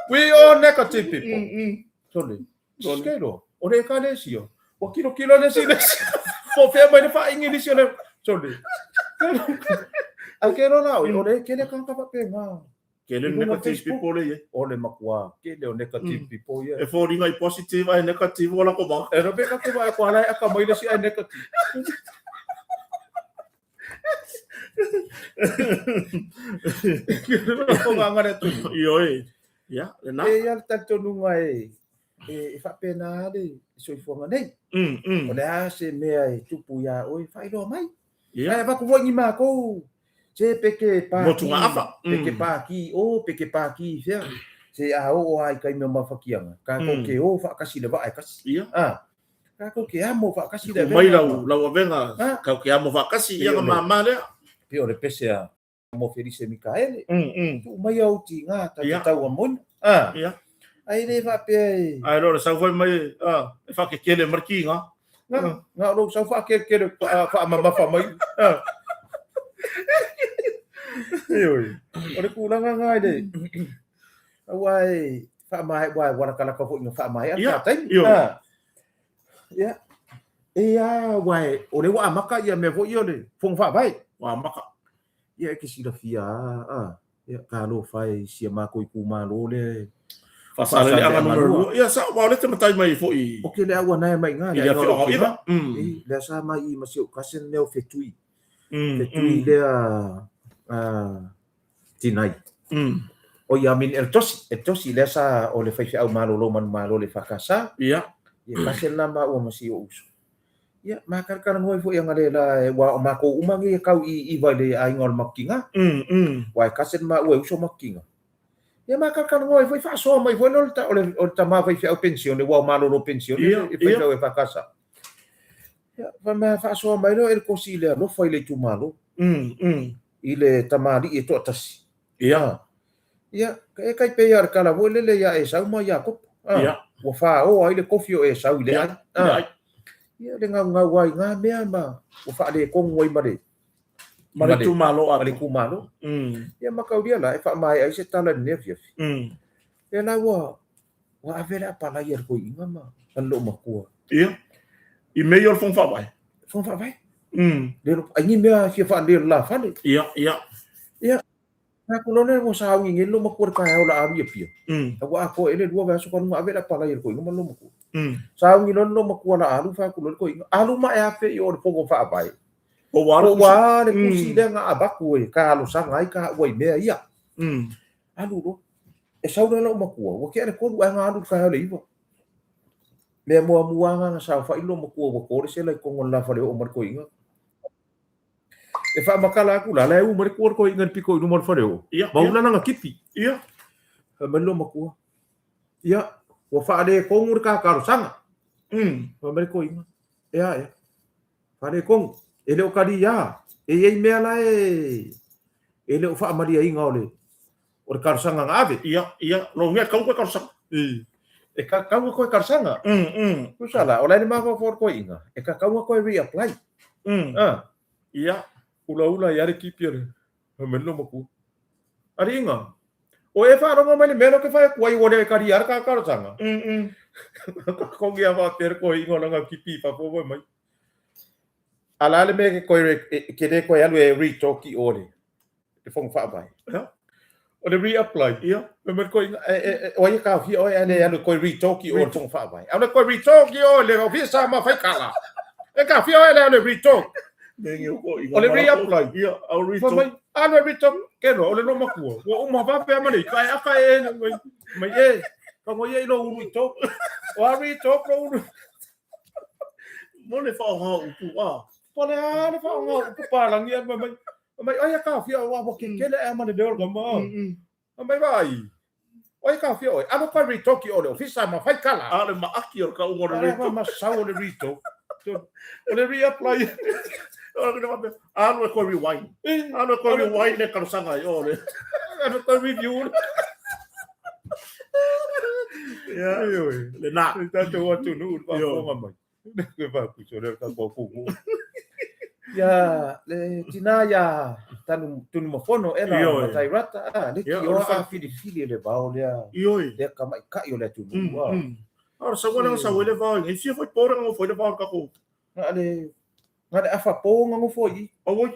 We are negative people. Tole. Skero. O le ekalesia. Ua kilokilo le isi le isi. Po whea mai le whaingilisi o le... Tole. Ai ke rola oi, o le kele kanga whape ngā. Kele negative people le ye. O le makua, kele o negative people ye. E fōringa i positive ai negative o la ko maka. E rope ka te wae ko ala e aka mai le si ai negative. Ko ngā ngare tunu. Ioe. Ia, le nā. E ia le talitonuga e, e, e faapena le soifuaga nei. O le a se mea e tupu iā oe, faailoa mai. Ia. Ae avatu foi ni mākou, se peke pākī. Motuga afa. Peke pākī o, peke pākī i whea. Se a oo a i taimi o mafakiaga, kākou ke o faakasi le vaa e kasi. Ia. A, kākou ke amo faakasi le Tuku mai avega. lau, lau avega, kau ke amo faakasi, ia nga māmā lea. Pei o le pese a mo Felise Mikaele. Tuu mai au tigā ta te taua moena. Ia. Ai le faapea e... Ai loa le sau foi mai, e whakekele mai le kīnga. Ngā, ngā o lou sau whakekele whaamamafa mai. Heoi, o le kūlanga ngā i le... Aua e whaamae, ua e warakalaka foi nga whaamae a tā taimi. Ia, Ia. E a, ua e, o le ua amaka ia mea foi o le fonga whaavae. Ua amaka. Ia e ke silafia a, a. Ia, talofa e i si a makou itumalo lea e Faasaleleaga numera 2. Ia, sa, aua o lea e te matai mai foi O ke le au anae mai iga, i le afioaga o Iva. I, lea sa mai i ma si ou cousin lea o Fetui. Fetui lea Tinai. O ia, I mean, El Tosi, El Tosi lea sa o le faifeau malolo manumalo le EFKS. Ia, cousin la maua ma si ou uso. Ia, makalakala ai foi aga le la e ua o makou uma nei e kau i Iva i le aiga o le Makiga. Ua e cousin maua e uso Makiga. Ia makalakala ai foi faasoa mai foi lea o le o le tama faifeau penisione ua o malolo penisione le faifeau EFKS. Ia, fai mai faasoa mai lea o Elkosi i le alofa i le itumalo. I le tamalii e toatasi. Ia, e tai pei lava o le tala foi lele ia Esau ma Iakopo. Ua faoa ai le tofi o Esau i le ai. Ia, le gaugau ai i na mea ma ua faaletonu ai ma le ma le itumalo atoa. Ma le itumalo. Ia mataulia la e faamaea ai se tala i lenei afiafi. Ia la ua ua ave le apalai a le toeaina ma le loomatua. Ia. I mea ia o le Fono Faavae. Fono Faavae. Le ai ni mea e fia faalelei o le lafale. Ia, ia. Ia. Aku loa lea ua sauni nei le loomatua i le taeao o le a alu i Apia. A ua atoa ea le 2 vaiaso talu ona ave le apalai a le toeaina ma le loomatua. Sauni loa le loomatua o le a alu, fai atu loa le toeaina, alu ma e afe i o i le Fono Faavae. Po ua a le tusi lea na avatu e talosaga ai taua i mea ia. Alu loa. E sau loa loomatua, ua tea le 3 ae na alu i le taeao i le 9. Mea muamua lava na saofai le loomatua ua to le sela i totonu o le lafale oo mai le toeaina. E faamatala atu la, la e u mai le tua o le toeaina i le pito i luma o le faleoo. Ma ula lana kipi. Fai mai le loomatua. Ia, ua faaletonu le ta talosaga. Fai mai le toeaina. E a ea? Faaletonu. E le o taliā. E i ai mea la e e le o faamaliaina o le o le talosaga na ave. Ia, ia, lou mea e tatau ona toe talosaga. E tatau ona toe talosaga. Tusa la, o la e le mafaufau o le toeaina, e tatau ona toe reapply. Ia. Ulaula ai lava le kipi a le fai mai le loomatua. Aliiga, o e faalogo mai le mea lea ou te fai atu ai ua le talia le ta talosaga. Kogi lava faapea le toeaina o lana kipi i fafo fai mai. A la le mea ke koe ke le koe alu e retalk i o le le Fono Faavae. O le reapply. Fai mai le toeaina, o ai e taofia oe ae le alu e toe retalk i o le Fono Faavae. Alu e toe retalk i o le Ofisa ma Faikala. E taofia oe le alu e retalk. O le reapply. Ia, au retalk. Fai mai, alu e retalk. Ke loa, o le loomatua. Ua uma vave lava ma le ika. E aka e mai, mai e. Tago ia i lou ulu i talk. O a retalk lou ulu. Mo le faaaoga o upu, a. Po o le a le faaaoga o upu palagi a mai. Mai ai a taofia ua ua kekele ea ma le leo o le tama. Mai vaai. O ai e taofia oe? Alu koe retalk i o le ofisa ma fai kala. A o le maaki o le kauga o le retalk. A ma sau o le retalk. O le reapply. Alu e koe rewind. Alu e koe rewind le talosaga i o le. Alu e koe review. Ia, lena. Le tatou atunuu le faafofoga mai. Le faapuso lea o le tatou atunuu. Ia, le tina ia Tanu Tunumafono ela Matai Rata, a, le tioa a filifili e le vao lea. Ioe. Lea tamaitai o le atunuu. A o le saua lea na sau ai le vao i fia foi po le nofo ai le vao i le tatou. Na le na le afa po na nofo i. Auoi.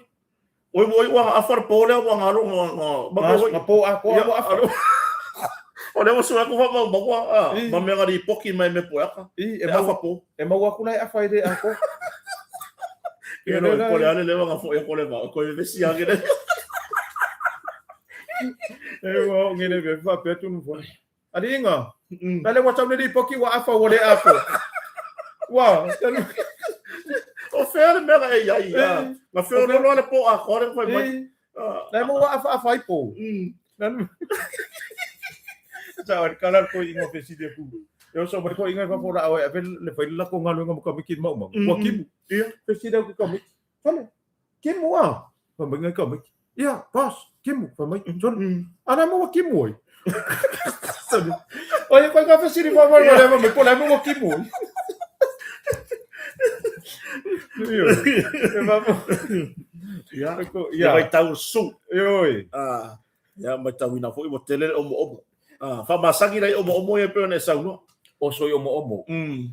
Oi oi ua afa le po lea ua ngalo nga nga nga po atoa ua afa. O lea ua sue atu faamaumauga ma mea na lipoti mai me Poeaka. I e afa po. E maua atu la e afa i le atoa. Ia no po le ale lewa nga foi ko le vao ko vevesi ake le. E ua o ngele ve faapea Tunumafono. Aliiga, na le ua tau le lipoti ua afa ua le atoa. Ua, O fea le mea na e i ai? Na feoloolo le po atoa le fai mai. Na mo ua afa afa ai po. Sa o le kala ko ingo fesili aku. E oso mai ko inga ka fora au e ave le fai la ko galuega mo kamiki ma uma. Ua kimu. Ia. Fesili aku kamiki. Fale. Kimu a. Fai mai ngai kamiki. Ia, boss, kimu. Fai mai, sole. Ana mo ua kimu ai. Sole. Oi, koe ka fesili fa mai mai mai po la mo ua kimu ai. Io. E va mo. Ia. Ia. Ia tau su. Io. Ah. Ia matauina foi ua tele le omoomo. Ah, faamasani la i omoomo ia e pei ona e saunoa. Oso i omoomo.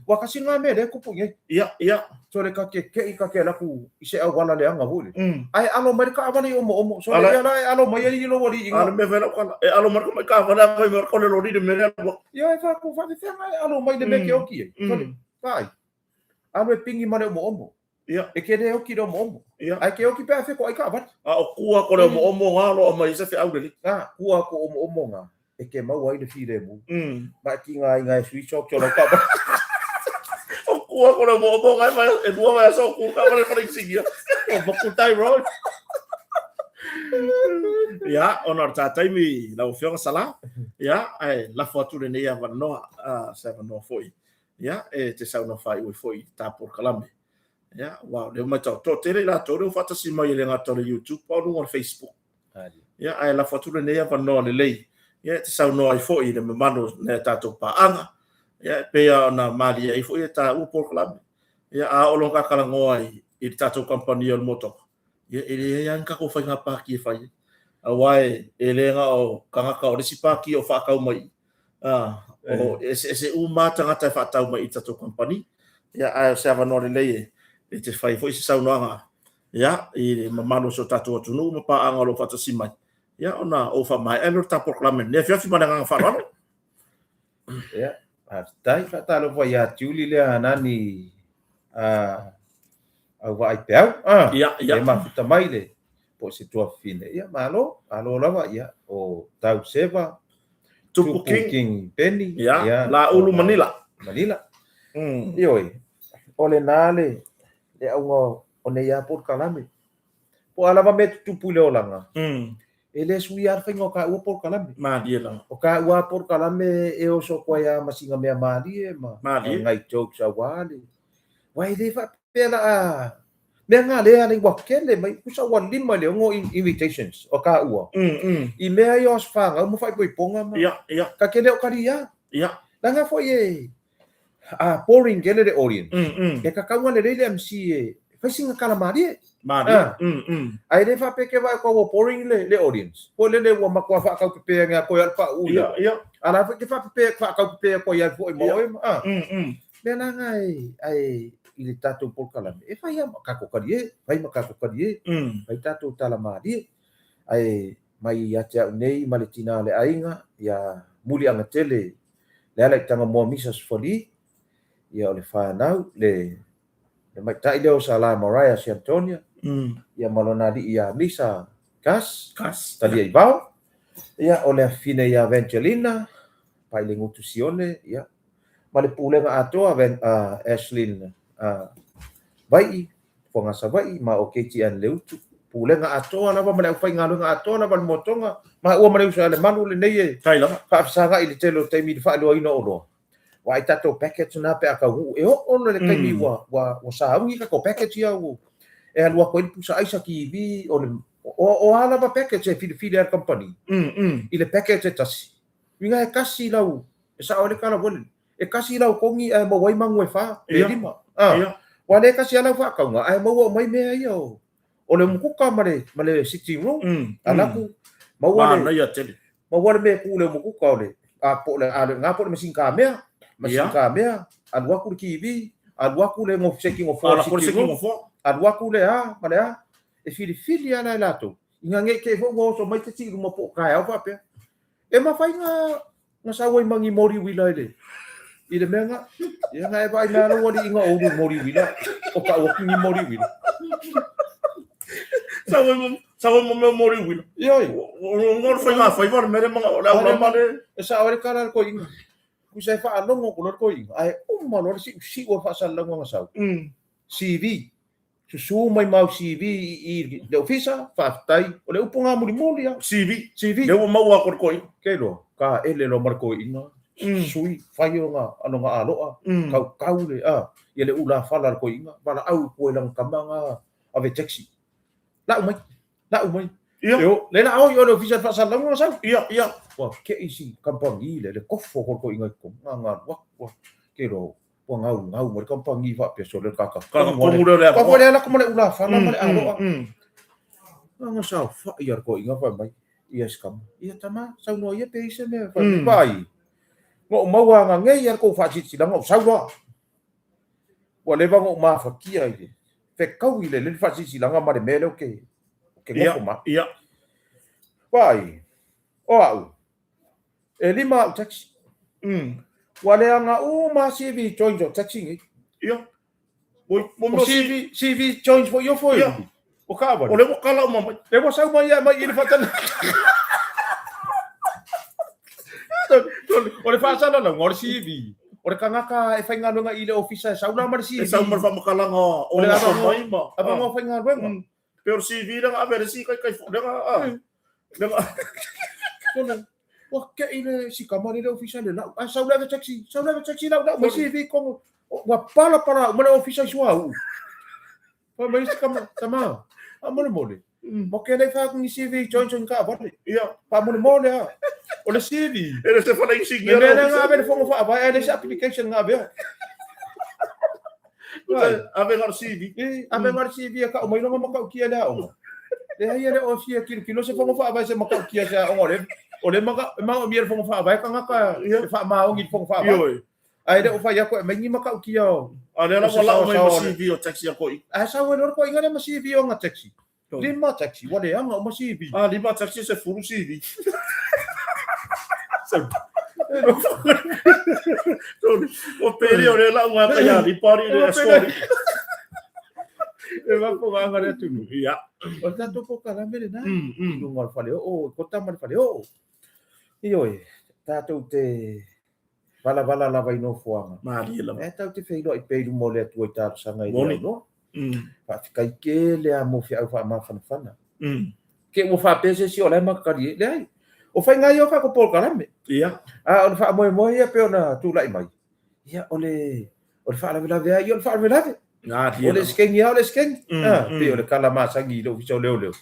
Ua kasi ngā mea lea e kupu i ai. Ia, ia. Sole ka ke keʻi ka ke laku i se auala leaga foi le. Ae alo mai le kaavale i omoomo. Sole ia la e alo mai ai i lou alii A le mea fai lau tala, e alo mai le tamai kaavale a fai mai o le loli le mea lea ua. Ia e fa ku faafefea e alo mai le mea ke oki ai. Sole, vaai. Alu e pigi ma le omoomo. Ia. E ke le oki le omoomo. Ia. Ae ke oki pe a fetoai kaavale. A o kua ko le omoomo ga loa mai se feau lelei. A, kua ko omoomo ga e ke maua ai le filemu. Ma e tiga ai ga e switch off o lau kaavale. O kua ko le omoomo ga e vai e lua vai aso o ku kaavale fale insinia. O Makutai Road. Ia, ona o le tā taimi lau Afioga Sala. Ia, ae lafo atu lenei avanoa, se avanoa foi. Ia, e te saunoa faaiu ai foi i le tā polokalame. Ia, aua o lea ua matau, toatele i latou lea ua faatasi mai e le gata o le YouTube, a o luga o le Facebook. Ia, ae lafo atu lenei avanoa lelei, ia, e te saunoa ai foi i le mamalu o nai a tatou paaga, ia, e pei lava ona malie ai foi e taua polokalame. Ia, a oo loa ina talanoa i le tatou kamupani o le motoka, ia, e leai lava ni tatou faiga pati e fai ai. Aua e le na o tagata o le isi pati o faatau mai i, o eseese uma lava tagata e faatau mai i le tatou kamupani. Ia, ae o se avanoa lelei e te fai foi se saunoaga ia, i le mamalu o si o tatou atunuu ma paaga o lo o faatasi mai, ia, ona ou faamaea lea o le ta polokalame i lenei afiafi ma le agaga faaaloalo. Ia, faafetai. Faatalofa ia Tiuli lea Hanani au vaai peau. Ia, ia. E mafuta mai le po o se tuafafine. Ia, malo, malo lava. Ia, o Tau Seva, Tupu King, King Benny. Ia, ia Laulu Manila. Manila. Ioe, o lena le auga o nei lava polokalame. Po o a lava mea e tutupu i le olaga, e le suia lava le faiga o taua polokalame. Malie lava. O taua polokalame e oso atu ai lava ma sina mea malie ma Malie. nai jokes aua le. Aua e le faapea la a mea na lea le ua tele mai, tusa ua 5 i le 6 invitations o taua. I mea ia o aso fanau ma faaipoipoga ma. Ia, ia. Ta te le o talia. Ia. Leaga foi e a boring tele le audience. E tatau ona lelei le MC e fai sina tala malie. Malie. Ae le faapea ke vaai ua boring le audience. Foi lele ua matua faataupepe ane a koe a le pauu. Ia, ia. A la foi ke faapepe faataupepe koe ia foi ma oe. Mea la na e ai i le tatou polokalame. E fai ma tatou talie, fai ma tatou talie. Fai tatou tala malie. Ae mai ia te au nei ma le tina o le aiga, ia muliaga tele le ala i Tagamoa Misa Sefali, ia o le fanau, le tamaitai lea o Sala Mariah Siantonia, ia ma lona alii ia Misa Gus, Gus, Talia i Vao, ia o le afafine ia Evangelina, Pailegutu Sione, ia, ma le pulega atoa Ashlyn Vai'i, Fofoga Savaii ma o KTN Leutu, pulega atoa lava ma le aufaigaluega atoa lava a le Motoga, maua ma le uso ia Lemalu lenei e Tai lava. faafesagai i le tele o taimi i le faailoaina o oloa. Aua ai tatou packets na pe a taunuu, e oo le taimi ua sauni tatou packets ia ua e alu atu ai le pusa aisa, TV, o le o a lava package e filifili ai le kamupani i le package e tasi. Uiga e tasi lau, e sao ai le tala foi lele, e tasi lau togi ae maua ai manu e fa, pe lima. Ua le tasi lava lau faatauga ae maua uma ai mea ia o o le umukuka ma le ma le sitting room. Alu atu maua le Manaia tele. Maua le mea e tu i le umukuka o le a po o le a le na po o le masini kamea, masini kamea, alu atu le TV, alu atu le seki nofoa o le sitting room, alu atu le a ma le a. E filifili lava la e latou. Ina ne i te i foi ua oso mai te isi i luma po o taeao faapea. E mafai na na sau ai ma ni moli uila i le i le mea na. Ia na e vaai mai lou alii na ou moli uila o tau atu ni moli uila. Sau ai mo sau ai mo mea moli uila. Ioe. O ngā whai ngā whai wale mere mga o le au lama le. E sao ai le kala le koiinga. Kusa e faalogo ko le koiinga. Ae uma loa le siusiu o le faasalalauga na sau. CV. Susu mai mau CV i le ofisa, faafetai. O le upu ngā mulimuli a. CV. CV. Le ua maua ko le koiinga. Ke loa, ka ele loa ma le koiinga. Sui, fai o ngā, ano ngā aloa, kaukau le, a, ia le ulafala le koiinga, valaau i kua i lana tama ngā ave taxi. Lau mai, lau mai. Ia. Io, le la oi o le ofisa le faasalalauga na sau. Ia, ia. Ua keʻi si kamupani le, le kofo ko le koiinga i totonu, ngā ngā alu atu, ua, ke loa, ua gaugau mai le kamupani faapea sole le kaka Kaka komu lea o le avanoa. Kua le alako ma le ulafala ma le aloa. Nga saofai a le toeaina fai mai, ia si tama. Ia tama, saunoa ia pe i se mea fai mai, vaai. Na ou maua aga nei a le tou faasilasilaga ou sau loa. Ua leva ona ou mafatia i le fekau i le le faasilasilaga ma le mea lea ou te nofo ma. Ia. Vaai, o au, e 5 au taxi. Ua leaga uma lava CV joins o taxi nei. Ia. O CV, CV joins foi ofo e. O kaavale. O le ua kala uma mai. Le ua sau mai mai i le faatala. O le faasalalauga o le CV. O le tagata e faigaluega i le ofisa e sau la ma le CV. E sau ma le faamatalaga o le nofo mai ma. Avanoa faigaluega. Pe o le CV lea na ave e le isi taitai lea na lea na Ua kei le sikama le ofisa le lau. A sau le ave taxi, sau le ave taxi lau lau mai CV kongo. Ua pala pala uma le ofisa i suauu. Fai mai sikama, tama. A mole mole. Mo ke le fa ni CV join join ka vale. Ia. Pa mole mole a. O le CV. E le se fala i singi. Le le nga ave le fongo fa vai le se application nga ave. Ave nga CV. Ave nga CV ka o mai longa makautia le aoga. Leai e le o fia kilokilo se fono faavae se matautia se aoga o le o le maka e maomia le fono faavae tagata e faamaoni i le fono faavae. Ioe. Ae le o fai atu e aumai ni matautia o A lea la ua lau mai ma CV o taxi a koʻi. Ae sau ai loa le koʻiga lea ma CV o ana taxi. Lima taxi ua leaga uma CV. A lima taxi e 10 CV. O pele o le lau ngā kai a lipa ari le escort. E mafuaaga le atunuu. Ia. O le tatou polokalame lena. I luga o le faleoo, i kota ma le faleoo. Ioe, tatou te valavala lava i nofoaga. Malie lava. E tatou te feiloai pea i luma o le Atua i talosaga i le aunoa. Faafetai tele lava mo feau faamafanafana. Ke ua faapea se isi o la e makakali ai. Leai. O faiga ia o tatou polokalame. Ia. A o le faamoemoe ia pei ona tulai mai, ia o le o le faalavelave lava ia o le faalavelave. O le eskengi lava o le eskengi. Pei o le tala masani i le Ofisa o Leoleo.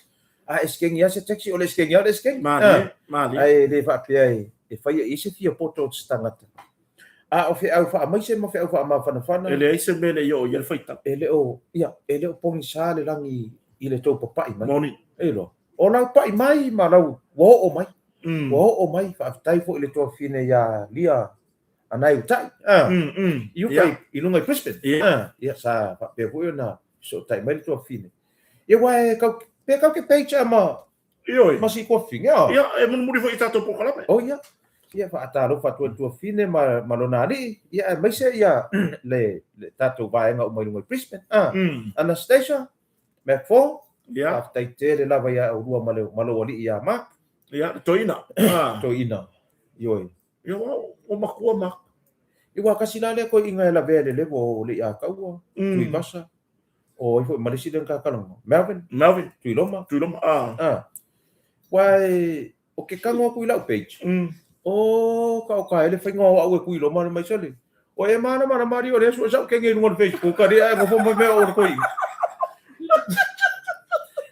A eskengi lava se taxi, o le eskengi lava o le eskengi. Malie, malie. Ae le faapea e faia i ai se fia poto o se tagata. A o feau faamaise ma feau faamafanafana. E leai se mea e le i oo i ai le faitau. E le o, ia, e le o pogisa le lagi i le tou papai mai. Moni. E iloa. O lau pai mai ma lau ua oo mai. Ua oo mai, faafetai foi i le tuafafine ia Lia Anai Utai. I uka i luga i Brisbane. Ia, sa faapea foi ona fesootai mai le tuafafine. Ia, aua e kau, pe kau ke page a ma Ioe. Ma si tuafafine, a. Ia, e mulimuli foi i tatou polokalame. Oh, ia. Ia, faatalofa atu ai le tuafafine ma, ma lona alii. Ia, aemaise ia le, le tatou vaega uma i luga i Brisbane. Anastasia, Mac 4. Ia. Faafetai tele lava ia oulua ma, le, ma lou alii ia Mark. Ia, le toeaina. Toeaina. Ioe. Ia, ua matua Mark. Ia, ua kasi la lea toeaina e lavea i le level o Leiataua, Tuivasa, o ai foi ma le isi lea na ta talanoa, Melvin. Melvin. Tuiloma. Tuiloma, Aua o ke tago atu i lau page, o ka o ka ele faiga o au e Tuiloma le mai sole. O e malamalama alii o lea sue sau kenge i luga o le Facebook alii ae nofo mai mea o le toeaina.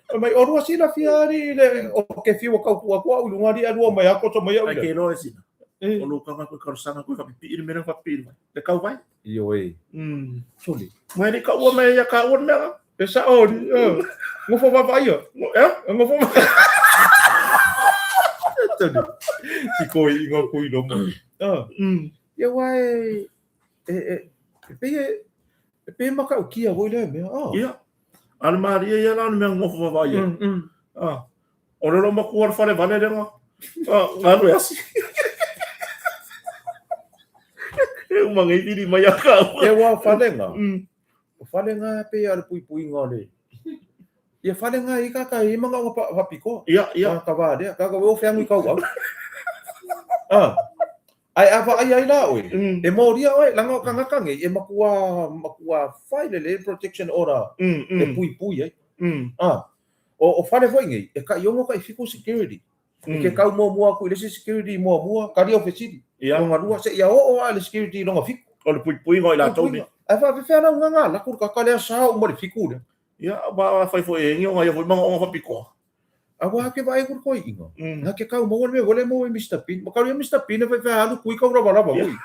Fai mai, o lua silafia alii le o ke fiu e tau tuu atu au i luga alii ae lua mai a koso mai au Ai ke iloa e sina. O lou kanga koe talosaga koe faapipii le mea lea na faapipii mai. Le kau vai. Ioe. Sole. Mai le kaua mai ia kaua le mea la. E sao ni. Ngofo vaavaaia. E? Ngofo Tony. Si koi inga koi loma. Ia aua e e e e pei e e pei e matautia foi lea mea. Ia. A le malie ia la o le mea ngofo vaavaaia. O le lo matua le fale vale lea nga. Galu e asi. E uma ngai vili mai a kaua. Ia aua o falega. O falega e pei a o le puipuiga o le Ia falega i ka ka i manaoga faapitoa. Ia, ia. Ka wā lea, ka ka o feagu i kau au. Ae a vaai ai la oe, e molia oe, leaga o tagata nei, e matua, matua fai lelei protection order e puipui ai. O fale foi nei, e tai 6 tai 7 security. E ke kau muamua atu i le isi security muamua, kali au fesili. Lona lua, seia oo lava i le security lona fitu. O le puipuiga o i latou nei. Ae faafefea la ugaga lako le kaka lea sa uma le fitu lea. Ia, ma afai foi e ingi ona ia foi manaoga faapitoa. Aua ke vaai atu le toeaina, na ke kau maua le mea foi lea e maua i Mister Bean. Ma kau ia Mister Bean e faifea alu kui kau lavalava foi.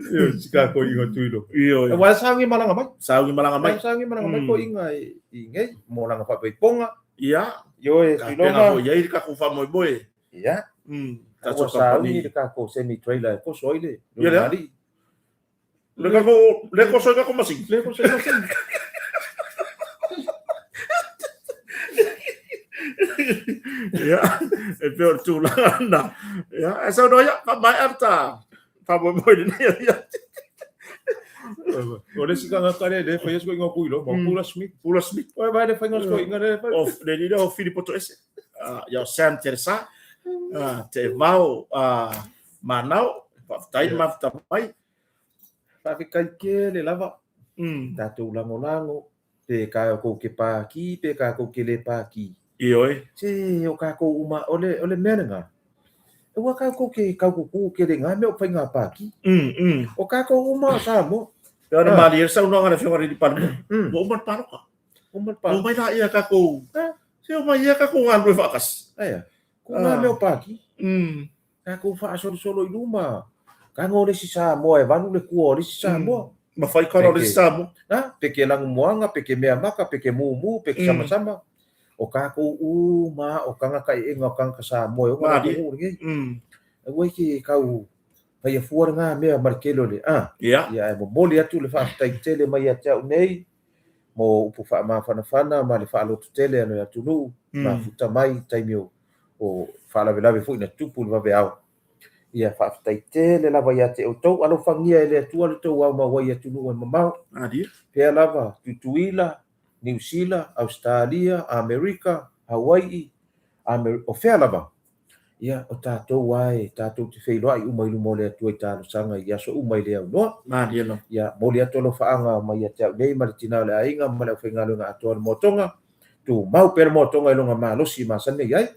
Io, si ka koiinga tui lo. Ioe. Aua e saogi malaga mai. Saogi malaga mai. E saogi malaga mai koiinga i nei, mo lana faapaiponga. Ia. Ioe, Ka Tuiloma. pena foi ai le tatou faamoemoe. Ia. Ua sauni le tatou semi trailer e koso ai le alii. Le kako, le koso ai kako masini. Le koso ai masini. Ia, e pei o le tulaga lena. Ia, ae saunoa ia, faamaea le ta faamoemoe i lenei afiafi. O le isi tagata lea e le faia se toeaiga Tuiloa, ma Pula Smith. Pula Smith. Oi, vai le faiga o se toeaiga lea e fai. O le alii lea o Filipo Toese. Ia o Sam Teresa. Te Vao Manao. Faafetai le mafuta mai. Faafetai tele lava. Tatou lagolago, pe tatou te pākī, pe tatou te le pākī. Ioe. Se o tatou uma, o le, o le mea lena, aua tatou te taututu tele i ngā mea o faiga pākī. O tatou uma o Samoa. Pei ona malie le saunoaga a le Afioga i le Alii Palemia, ua uma le palota. Uma le palota. Omai laia tatou, se omai ia tatou galulue faatasi. Aia, ko ngā mea o pākī. Tatou faasolosolo i luma, tago le isi Samoa e valu le kua o le isi Samoa. Ma fai kala o le isi Samoa. Na, peke lanumoana, peke meamaka, peke mumu, peke samasama. O tatou uma o tagata eega o tagata Samoa e ona le atunuu lenei. Aua e te tau faia fua lena mea ma le tele o le a. Ia, ae momoli atu le faafetai tele mai ia te au nei mo upu faamafanafana ma le faalototele a le atunuu, mafuta mai i taimi o o faalavelave foi na tupu i le vaveao. Ia faafetai tele lava ia te outou, alofagia e le Atua le tou ao mau ai i atunuu e mamao. Pea lava Tutuila, Niu Sila, Ausetalia, Amerika, Hawai'i, o fea lava, ia o tatou lava e tatou te feiloai uma i luma o le Atua i talosaga i aso uma e le aunoa. Ia momoli atu alofaaga mai ia te au nei ma le tina o le aiga ma le aufaigaluega atoa o le moatoga, tumau pea le moatoga i lona malosi e masani ai ai.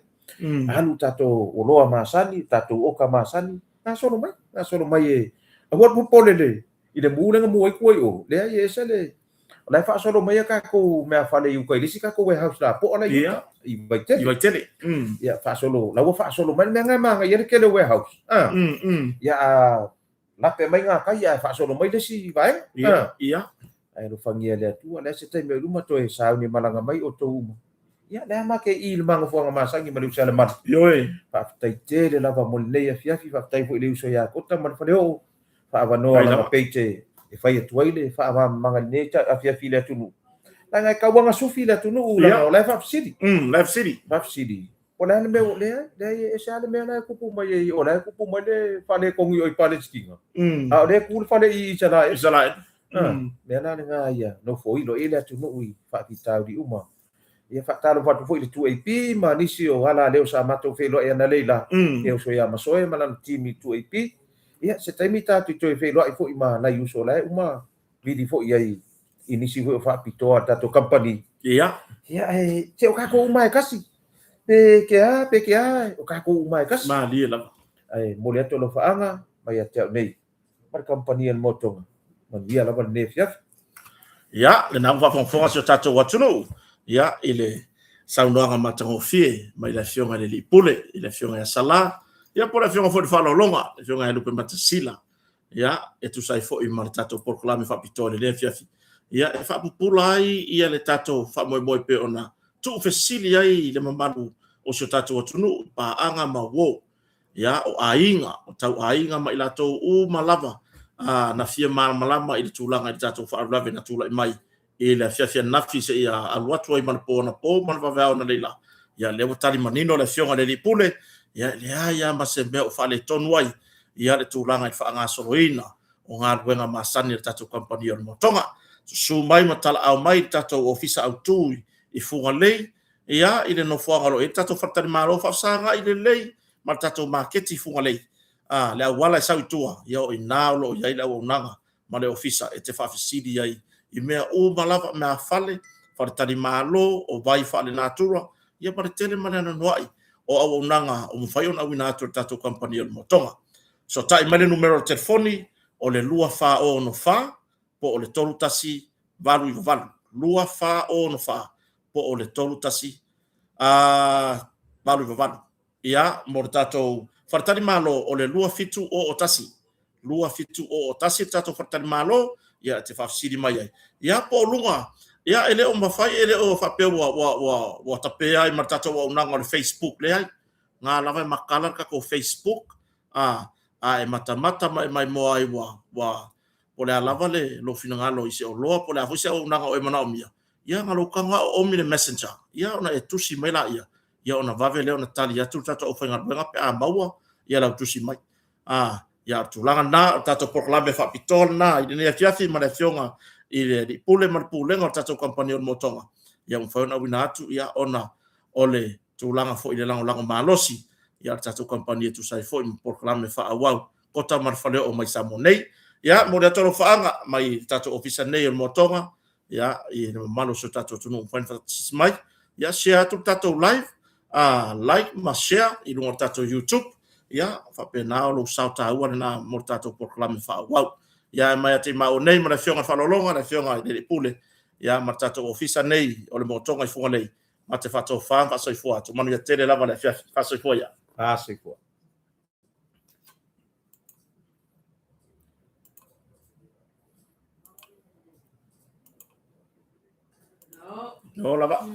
Alu tatou oloa masani, tatou oka masani, gasolo mai, gasolo mai e aua le popole le i le mu lea na mu ai tua i o, leai e ese le o la e faasolo mai a tatou meafale i uta i le isi tatou warehouse lapoa la i uta i Vaitele. I Vaitele. Ia faasolo, la ua faasolo mai le mea lena e manaia le tele o warehouse. Ia a lape mai ngā kai ae faasolo mai le isi vaega. Ia, ia. Ae alofagia e le Atua, o le a se taimi o i luma toe sauni malaga mai outou uma. Ia, lea ma ke i le magofoaga masani ma le uso ia Lemalu. Ioe. Faafetai tele lava mo lenei afiafi, faafetai foi i le uso ia Kota ma le Faleoo, faavanoa lana page e fai atu ai le faamamaga i lenei afiafi i le atunuu. Leaga e tauaga sufi le atunuu, leaga o la e faafesili. La e fesili. Faafesili. O le a le mea ua, leai, leai, e ese lava le mea la e tupu mai ai, o la e tupu mai le faaletonu i o i Palesitina, a o lea e tu le fale i Isaraelu. Isaraelu. Mea la lena ia nofoilo i le atunuu i faafitauli uma. Ia faatalofa atu foi i le 2AP ma nisi o ala leo sa matou feiloai analeila, e uso ia Masoe ma lana team i 2AP. Ia, se taimi tatou toe feiloai foi ma nai uso la e uma vili foi i ai i nisi foi o faapitoa a le tatou kamupani. Ia. Ia, e, se o tatou uma e kasi. Pe ke a, pe ke a, o tatou uma e kasi. Malie lava. Ae momoli atu alofaaga mai ia te au nei ma le kamupani a le Motoga. Manuia lava lenei afiafi. Ia, lena ua faafogafoga si o tatou atunuu, ia, i le saunoaga matagofie mai le Afioga i le Alii Pule, i le Afioga ia Sala, ia po o le Afioga foi i le Faaaloaloga, le Afioga ia Lupematasila, ia, e tusa ai foi ma le tatou polokalame faapitoa i lenei afiafi, ia, e faapupula ai ia le tatou faamoemoe pei ona tuufesili ai le mamalu o si o tatou atunuu i paaga ma uo, ia, o aiga, o tauaiga ma i latou uma lava na fia malamalama i le tulaga i le tatou faalavelave na tulai mai i le afiafi ananafi seia alu atu ai ma le po anapo ma le vaveao analeila. Ia, lea ua tali manino le Afioga i le Alii Pule, ia, e leai lava ma se mea o faaletonu ai ia le tulaga i le faagasoloina o galuega masani a le tatou kamupani o le Motoga. Susu mai ma talaau mai i le tatou Ofisa Autu i Fugalei, ia, i le nofoaga o lo o i ai le tatou faletalimalo faafesagai lelei ma le tatou maketi i Fugalei. A, le auala e sau i tua, ia o i ina o lo o i ai le auaunaga ma le ofisa e te faafesili ai i mea uma lava, meafale, faletalimalo, o vai faalenatura, ia ma le tele ma le anoanoai o auaunaga o mafai ona auina atu e le tatou kamupani o le Motoga. Fesootai mai le numera o le telefoni o le 2464 po o le 3198, 2464 po o le 3198. Ia, mo le tatou faletalimalo o le 2701, 2701 le tatou faletalimalo, ia, e te faafesili mai ai. Ia, po o luga, ia, e le o mafai, e le o faapea ua, ua, ua, ua tapea ai ma le tatou auaunaga o le Facebook, leai. Na lava e makala le tatou Facebook, a a e matamata ma e maimoa ai ua ua po o le a lava le lou finagalo i se oloa po o le a foi se auaunaga o e manaomia, ia na lou tago lava oomi le messenger, ia ona e tusi mai laia, ia ona vave lea ona tali atu le tatou aufaigaluega pe a maua ia lau tusi mai. A, ia o le tulaga lena, o le tatou polokalame faapitoa lena i lenei afiafi ma le Afioga i le Alii Pule ma le Pulega o le tatou Kamupani o le Motoga, ia ua mafai ona auina atu ia ona o le tulaga foi i le lagolago malosi ia o le tatou kamupani e tusa ai foi ma polokalame faaauau kota ma le faleoo mai Samoa nei. Ia, momoli atu alofaaga mai le tatou ofisa nei o le Motoga, ia, i le mamalu o si o tatou atunuu ua mafai ona faatasi mai. Ia, share atu le tatou live, like ma share i luga o le tatou YouTube. Ia, faapena o lou sao taua lena mo le tatou polokalame faaauau. Ia, e mai atu i maua nei ma le Afioga i le Faaaloaloga, le Afioga i le Alii Pule, ia, ma le tatou ofisa nei o le Motoga i Fugalei, ma te faatofa ma faasoifua atu. Manuia tele lava le afiafi. Faasoifua ia. Faasoifua. No lava.